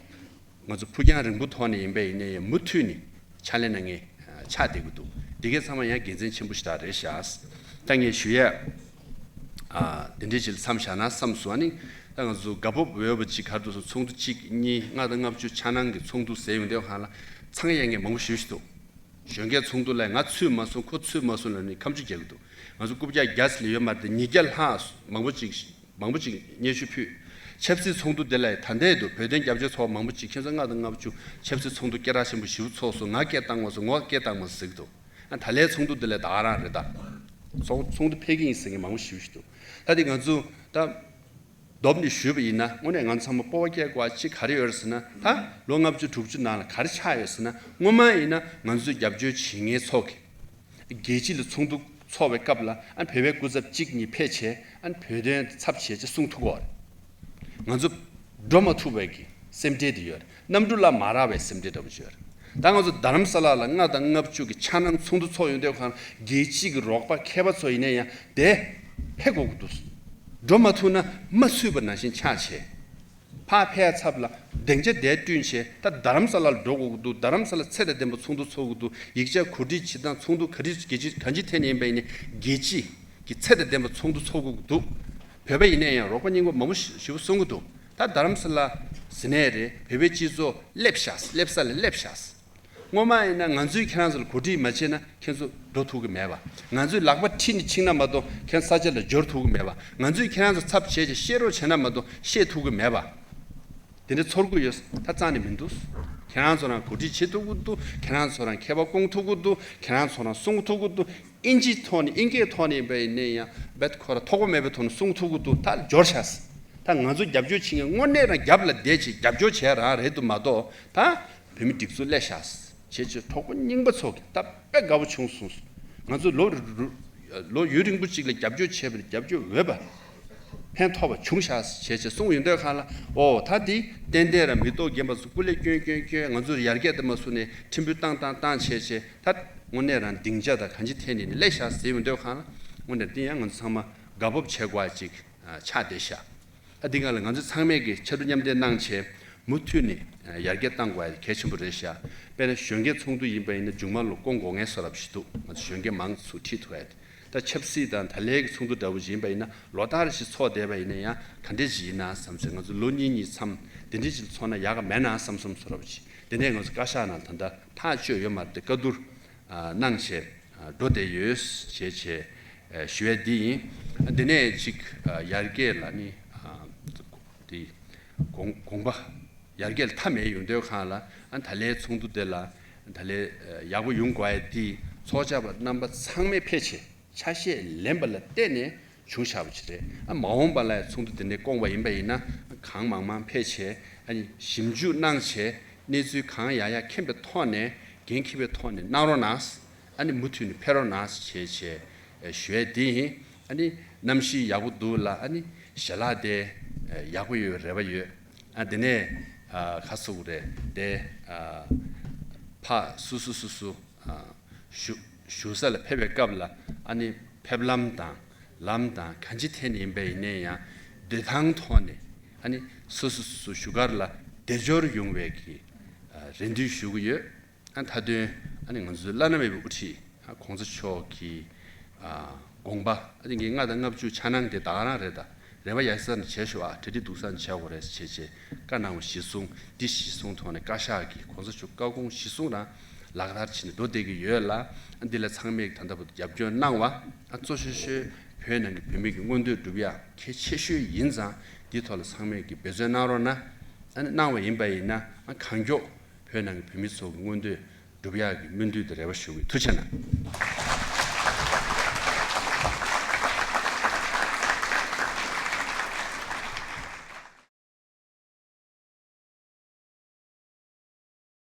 ང་ཚོ་ཕུགས་རྒྱང་རིང་པོ་ཐོག་ནས་ཡིན་པ་ཡིན་ནའི་མུ་མཐུད་ནས་ཕྱག་ལས་གནང་མཁན་ཆགས་བསྡད་ཀྱི་འདུག་འདི་གའི་ཚང་མ་ཡང་དགེ་མཚན་ཆེན་པོ་ཞིག་ད་རེད་ཤག་ད་ངས་ཞུ་ཡས། ཨ་དེ་འདྲའི་ཅིག་ལ་མཚམས་བཞག་ན་བསམ་སོང་། ཨ་ནི་ད་ང་ཚོ་དགའ་སྤོབས་འོས་པ་ཅིག་ག་རེ་འདུག་ཟེར། ཚོགས་འདུ་གཅིག་གཉིས་ལྔ་དང་ལྔ་བཅུ་འཆར་སྣང་གི་ཚོགས་འདུ་ཟེར་ཡོང་དུས་སྒང་ལ་འཚང་ཡས་མཁན་མང་པོ་ཞེ་པོ་ཞིག་འདུག་གཞོན་སྐྱེས་ཚོགས་འདུ་ལ་ང་ཚུད་མ་སོང་ཁོ་ཚུད་མ་སོང་ལབ་ནས་ཁ་མཆུ་རྒྱག་གི་འདུག་ང་ཚོ་རྐུབ་བཀྱག་བརྒྱ་ཙམ་ལས་ཡོད་མ་རེད་དེ། ཉིས་བརྒྱ་ལྷག་མང་པོ་ཅིག་མང་པོ་ཅིག་སྙན་ཞུ་ཕུལ། ཆབ་སྲིད་ཚོགས་འདུ་དེ་ལ་ད་ལྟའི་དུ་བོད་དོན་རྒྱབ་སྐྱོར་ཚོགས་མང་པོ་ཅིག་ཁྱེད་ཚོ་ལྔ་དང་ལྔ་བཅུ་ཆབ་སྲིད་ཚོགས་འདུ་སྐད་གྲགས་ཆེན་པོ་ཞེ་པོ་ཚོགས་སོང་། ང་སྐད་བཏང་མ་སོང་། ངོ་སྐད་བཏང་མ་སོང་ཟེར་གི་འདུག་ཨ་ད་ལའི་ཚོགས་འདུ་དེ་ལ་ད་ག་རང་རེད་ད། ཚོགས་ཚོགས་འདུ་ཕེབས་ཀྱི་ཡིན་ཟེར་མཁན་མང་པོ་ཞེ་པོ་ཞིག་འདུག་ད་དེ་ང་ཚོ་ད་བསྡོམས་ནས་ཞུས་པ་ཡིན་ན། དངོས་གནས་ང་ཚོ་ཚང་མ་སྤོབས་པ་སྐྱེ་དགོས་པ་ཅིག་ག་རེ་ཡོད་རེད་ཟེར་ན། ད་ལོ་ལྔ་བཅུ་དྲུག་ཅུ་ནང་ལ་ག་རེ་ཆགས་ཡོད་ཟེར་ན། སྔོན་མ་ཡིན་ན་ང་ཚོས་རྒྱབ་སྐྱོར་བྱེད་མཁན་ཚོ་གིས་རྒྱལ་སྤྱི་ལ་ཚོགས་འདུ་ཚོགས་པའི་སྐབས་ལ་ཨ་བོད་པའི་སྐུ་ཚབ་གཅིག་གཉིས་ཕེབས་བྱས་ཨ་བོད་དོན་ཚབ་བྱས་བྱས་གསུང་ཐུབ་ཀྱི་ཡོད་རེད། ང་ཚོ་འགྲོ་མ་ཐུབ་པའི་གི་སེམས་ཁྲལ་དེ་ཡོད་རེད། གནམ་གྲུ་ལ་མ་རག་པའི་སེམས་ཁྲལ་འདྲ་པོ་ཅིག་ཡོད་རེད། ད་ང་ཚོ་རྡ་རམ་ས་ལ་ལ་ལྔ་དང་ལྔ་བཅུ་གི་འཆར་སྣང་ཚོགས་འདུ་ཚོགས་ཡོང་དུས་སྒང་རྒྱལ་སྤྱི་གི་རོགས་པ་མཁས་པ་ཚོ་ཡིན་ན་ཡང་དེ་ཕེབས་དགོས་ཀྱི་འདུག་འགྲོ་མ་ཐུབ་ན་མ་ཚུད་པ་ནང་བཞིན་ཆགས་བྱས། ཕར་ཕེབས་ཚབ་ལ་སྡིངས་ཆ་དེ་བསྐྲུན་བྱས་ད་རྡ་རམ་ས་ལར་འགྲོ་དགོས་ཀྱི་འདུག་རྡ་རམ་ས་ལ་ཚད་དང་ལྡན་པ་ཚོགས་འདུ་ཚོགས་ཀྱི་འདུག་ཡིག་ཆ་གོ་སྒྲིག་བྱེད་སྟངས་ཚོགས་འདུ་ག་རེ་རྒྱལ་སྤྱི་གང་ཅི་ཐད་ནས་ཡིན་པ་ཡིན་ནའི་རྒྱལ་སྤྱི་གི་ཚད་དང་ལྡན་པ་ཚོགས་འདུ་ཚོགས་དགོས་ཀྱི་འདུག་བོད་པ་ཡིན་ན་ཡང་རོགས་པ་རྙིང་པ་མང་པོ་ཞེ་པོ་གསུང་གི་འདུག་ད་རྡ་རམ་ས་ལ་ཟེར་ནའི་རེད། བོད་པའི་སྤྱི་ཚོགས་སླེབས་ཤག་སླེབས་ས་ལ་སླེབས་ཤག་སྔོན་མ་ཡིན་ན་ང་ཚོས་ཁྱེད་རང་ཚོ་ལ་གོ་སྒྲིག་མ་བྱས་ན་ཁྱེད་ཚོ་འགྲོ་ཐུབ་ཀྱི་མེད་པ། ང་ཚོས་ལག་པ་ཁྲིད་ནས་ཕྱིན་ན་མ་གཏོགས་ཁྱེད་ས་ཆ་ལ་འབྱོར་ཐུབ་ཀྱི་མེད་པ། ང་ཚོས་ཁྱེད་རང་ཚོ་ཚབ་བྱས་བྱས་བཤད་རོགས་བྱས་ན་མ་གཏོགས་བཤད་ཐུབ་ཀྱི་མེད་པ། དེ་འདྲ་ཚོར་གྱི་ཡོད། ད་རྩ་ནས་མི་འདུག་ཁྱེད་རང་ཚོ་རང་གོ་སྒྲིག་བྱེད་ཐུབ་ཀྱི་འདུག་ཁྱེད་རང་ཚོ་རང་མཁས་པ་སྐོང་ཐུབ་ཀྱི་འདུག་ཁྱེད་རང་ཚོ་རང་གསུང་ཐུབ་ཀྱི་འདུག་ཨིན་ཇིའི་ཐོག་ནས་ཨིན་སྐད་ཐོག་ནས་ཡིན་པ་ཡིན་ན་ཡང་རྦད་ཁོ་ར་ཐོགས་པ་མེད་པའི་ཐོག་ནས་གསུང་ཐུབ་ཀྱི་འདུག་ད་འབྱོར་ཤག་ད་ང་ཚོ་རྒྱབ་སྐྱོར་བྱེད་མཁན་དངོས་གནས་རང་རྒྱབ་ལ་བསྡད་བྱས་རྒྱབ་སྐྱོར་བྱས་རང་རེད་འདུག་མ་གཏོགས། ད་བོད་མི་སྒྲིག་འཛུགས་སླེབས་ཤག་བྱས་བྱས་གྲོགས་པོ་རྙིང་པ་ཚོ་གིས་ད་དཔེ་དགའ་པོ་བྱུང་སོང་། ང་ཚོ་ལོ་རུ་རུ་ལོ་ཡུན་རིང་པོ་ཅིག་ལ་རྒྱབ་སྐྱོར་བྱས་པ་ལ་རྒྱབ་སྐྱོར་འོས་པ་ཕན་ཐོགས་པ་བྱུང་ཤག་བྱས་བྱས་གསུངས་ཡོང་དུས་སྒང་ལ། ཨོ་ད་འདི་ཏན་ཏན་རང་མི་ཐོག་རྒན་པ་ཚོ་སྐུ་ལས་བསྐྱོན་བསྐྱོན་བསྐྱོན། ང་ཚོར་ཡར་རྒྱས་དེ་མ་བཟོས་ནས་ཕྲན་བུ་བཏང་བཏང་བཏང་བྱས་བྱས། ད་དངོས་གནས་རང་སྡིངས་ཆ་དང་གང་ཅི་ཐད་ནས་ནི་སླེབས་ཤག་ཟེར་ཡོང་དུས་སྒང་ལ། དངོས་གནས་འདི་ཡང་ང་ཚོ་ཚང་མ་དགའ་སྤོབས་བྱེད་དགོས་པ་ཅིག་ཆགས་བསྡད་ཤག་ཨ་འདི་སྒང་ལ་ང་ཚོ་ཚང་མས་ཀྱི་ཕྱར་གྲུ་མཉམ་འདེགས་གནང་བྱས་མུ་མཐུད་ནས་ཡར་རྒྱས་གཏང་དགོས་ཡ་གལ་ཆེན་པོ་རེད་ཤག་དཔེར་ན་གཞོན་སྐྱེས་ཚོགས་འདུ་ཡིན་པ་ཡིན་ན་མཇུག་མ་ལ་སྐོང་དགོས་མཁན་བཟོ་འདྲ་ཞིག་འདུག་ང་ཚོ་གཞོན་སྐྱེས་མང་ཚོགས་ཁྲིད་ཐུབ་ཡ་དེ། ད་ཆབ་སྲིད་དང་ད་ལའི་གི་ཚོགས་འདུ་འདྲ་བོ་ཞིག་ཡིན་པ་ཡིན་ན་ལོ་ལྟར་ཞིག་ཚོགས་བསྡད་པ་ཡིན་ན་ཡང་ག་འདྲས་ཞིག་ཡིན་ན་བསམ་ཚེ། ང་ཚོ་ལོ་གཉིས་གཉིས་མཚམས་དེ་འདྲས་ཞིག་ཚོགས་ན་ཡག་ག་མེད་ན་བསམ་བསམ་བཟོ་འདྲ་བོ་ཞིག་དེ་ནས་ང་ཚོ་བཀའ་ཤག་ནང་ད་ལྟ་ཐག་གཅོད་ཡོད་མ་རེད་དེ། བཀའ་བསྡུར་གནང་བྱས་འགྲོ་བསྡད་ཡོད་ཅེས་བྱས་ཞུ་ཡ་འདི་ཡིན། དེ་ནས་ཅིག་ཡར་རྒྱས་ལ་ནི་དེ་དགོངས་དགོངས་པ་ཡར་རྒྱས་ལ་མཐའ་མེད་ཡོང་དུས་སྒང་ལ། ཨ་ད་ལའི་ཚོགས་འདུ་དེ་ལ་ད་ལའི་ཡག་པོ་ཡོང་དགོས་ཡ་འདི་ཚོགས་བཅར་བ་རྣམ་པ་ཚང་མས་ཕལ་ཆེར་ཆ་ཤས་ལེན་པ་ལ་བརྟེན་ནས་བྱུང་བཞག་པ་ཅིག་རེད། ཨ་མ་འོངས་པ་ལ་ཚོགས་འདུ་དེ་འདྲ་བསྐོང་བ་ཡིན་པ་ཡིན་ན་གང་མང་མང་ཕལ་ཆེར་ཨ་ནི་ཞིབ་འཇུག་གནང་བྱས་གནས་ཚུལ་གང་ཡག་ཡག་མཁྱེན་པའི་ཐོག་ནས་འགན་འཁྱེར་བའི་ཐོག་ནས་གནང་རོགས་གནང་། ཨ་ནི་མུ་མཐུད་ནས་ཕེབས་རོགས་གནང་ཞེས་བྱས་ཞུ་ཡས་དེ་ཡིན། ཨ་ནི་གནམ་གཤིས་ཡག་པོ་འདུག་ལ། ཨ་ནི་ཞལ་ལག་དེ་ཡག་པོ་ཡོད་རེ་བ་ཡོད། ཨ་དེ་ནས་ཁ་སུག་རེད་དེ། ཕ་སུ་སུ་སུ་སུ་བཞུགས་བཞུགས་ས་ལ་ཕེབས་པའི་སྐབས་ལ། ཨ་ནི་ཕེབས་ལམ་དང་ལམ་དང་གང་ཅི་ཐད་ནས་ཡིན་པ་ཡིན་ནའི་ཡང་སྡོད་ཐང་ཐོག་ནས་ཨ་ནི་སོ་སོ་སོ་སོ་བཞུགས་སྒར་ལ་བདེ་འབྱོར་ཡོང་བའི་གི་རེ་འདུན་ ཞུ་གི་ཡོད། ཨ་མཐའ་དོན་ཨ་ནི་ང་ཚོའི་བླ་ན་མེད་པའི་དབུ་ཁྲིད་ཨ་གོང་ས་མཆོག་གི་ཨ་དགོངས་པ་ཨ་ནི་ལྔ་དང་ལྔ་བཅུ་ཆ་ནང་དེ་ད་ག་རང་རེད། ད་རེ་བ་ཡག་ས་ནས་བྱས་ཤོག་ཨ་གྲ་སྒྲིག་སྡུག་ས་ནས་བྱས་དགོས་རེད་ཟེར་བྱས་བྱས་བཀའ་གནང་བ་གཞིར་བཟུང་། འདི་གཞིར་བཟུང་ཐོག་ནས་བཀའ་ཤག་གི་གོང་ས་མཆོག་བཀའ་དགོངས་གཞིར་བཟུང་རང་ལག་བསྟར་བྱས་ནས་འགྲོ་བསྡད་ཀྱི་ཡོད་ལ། ཨ་འདི་ལ་ཚང་མས་ད་ལྟ་བར་དུ་རྒྱབ་སྐྱོར་གནང་བ་ཨ་གཙོ་ཤོས་ཤོས་བོད་ནང་གི་བོད་མི་གི་མངོན་འདོད་སྒྲུབ་ཡག་གལ་ཆེ་ཤོས་ཡིན་ཙང་། འདིའི་ཐོག་ལ་ཚང་མས་ཀྱི་འབད་བརྩོན་གནང་རོགས་གནང་། ཨ་ནི་གནང་བ་ཡིན་པ་ཡིན་ན་ཨ་གང་མགྱོགས་བོད་ནང་གི་བོད་མི་ཚོ་གི་མངོན་འདོད་སྒྲུབ་ཡག་གི་སྨོན་འདུན་དང་རེ་བ་ཞུ་གི། ཐུགས་རྗེ་གནང་།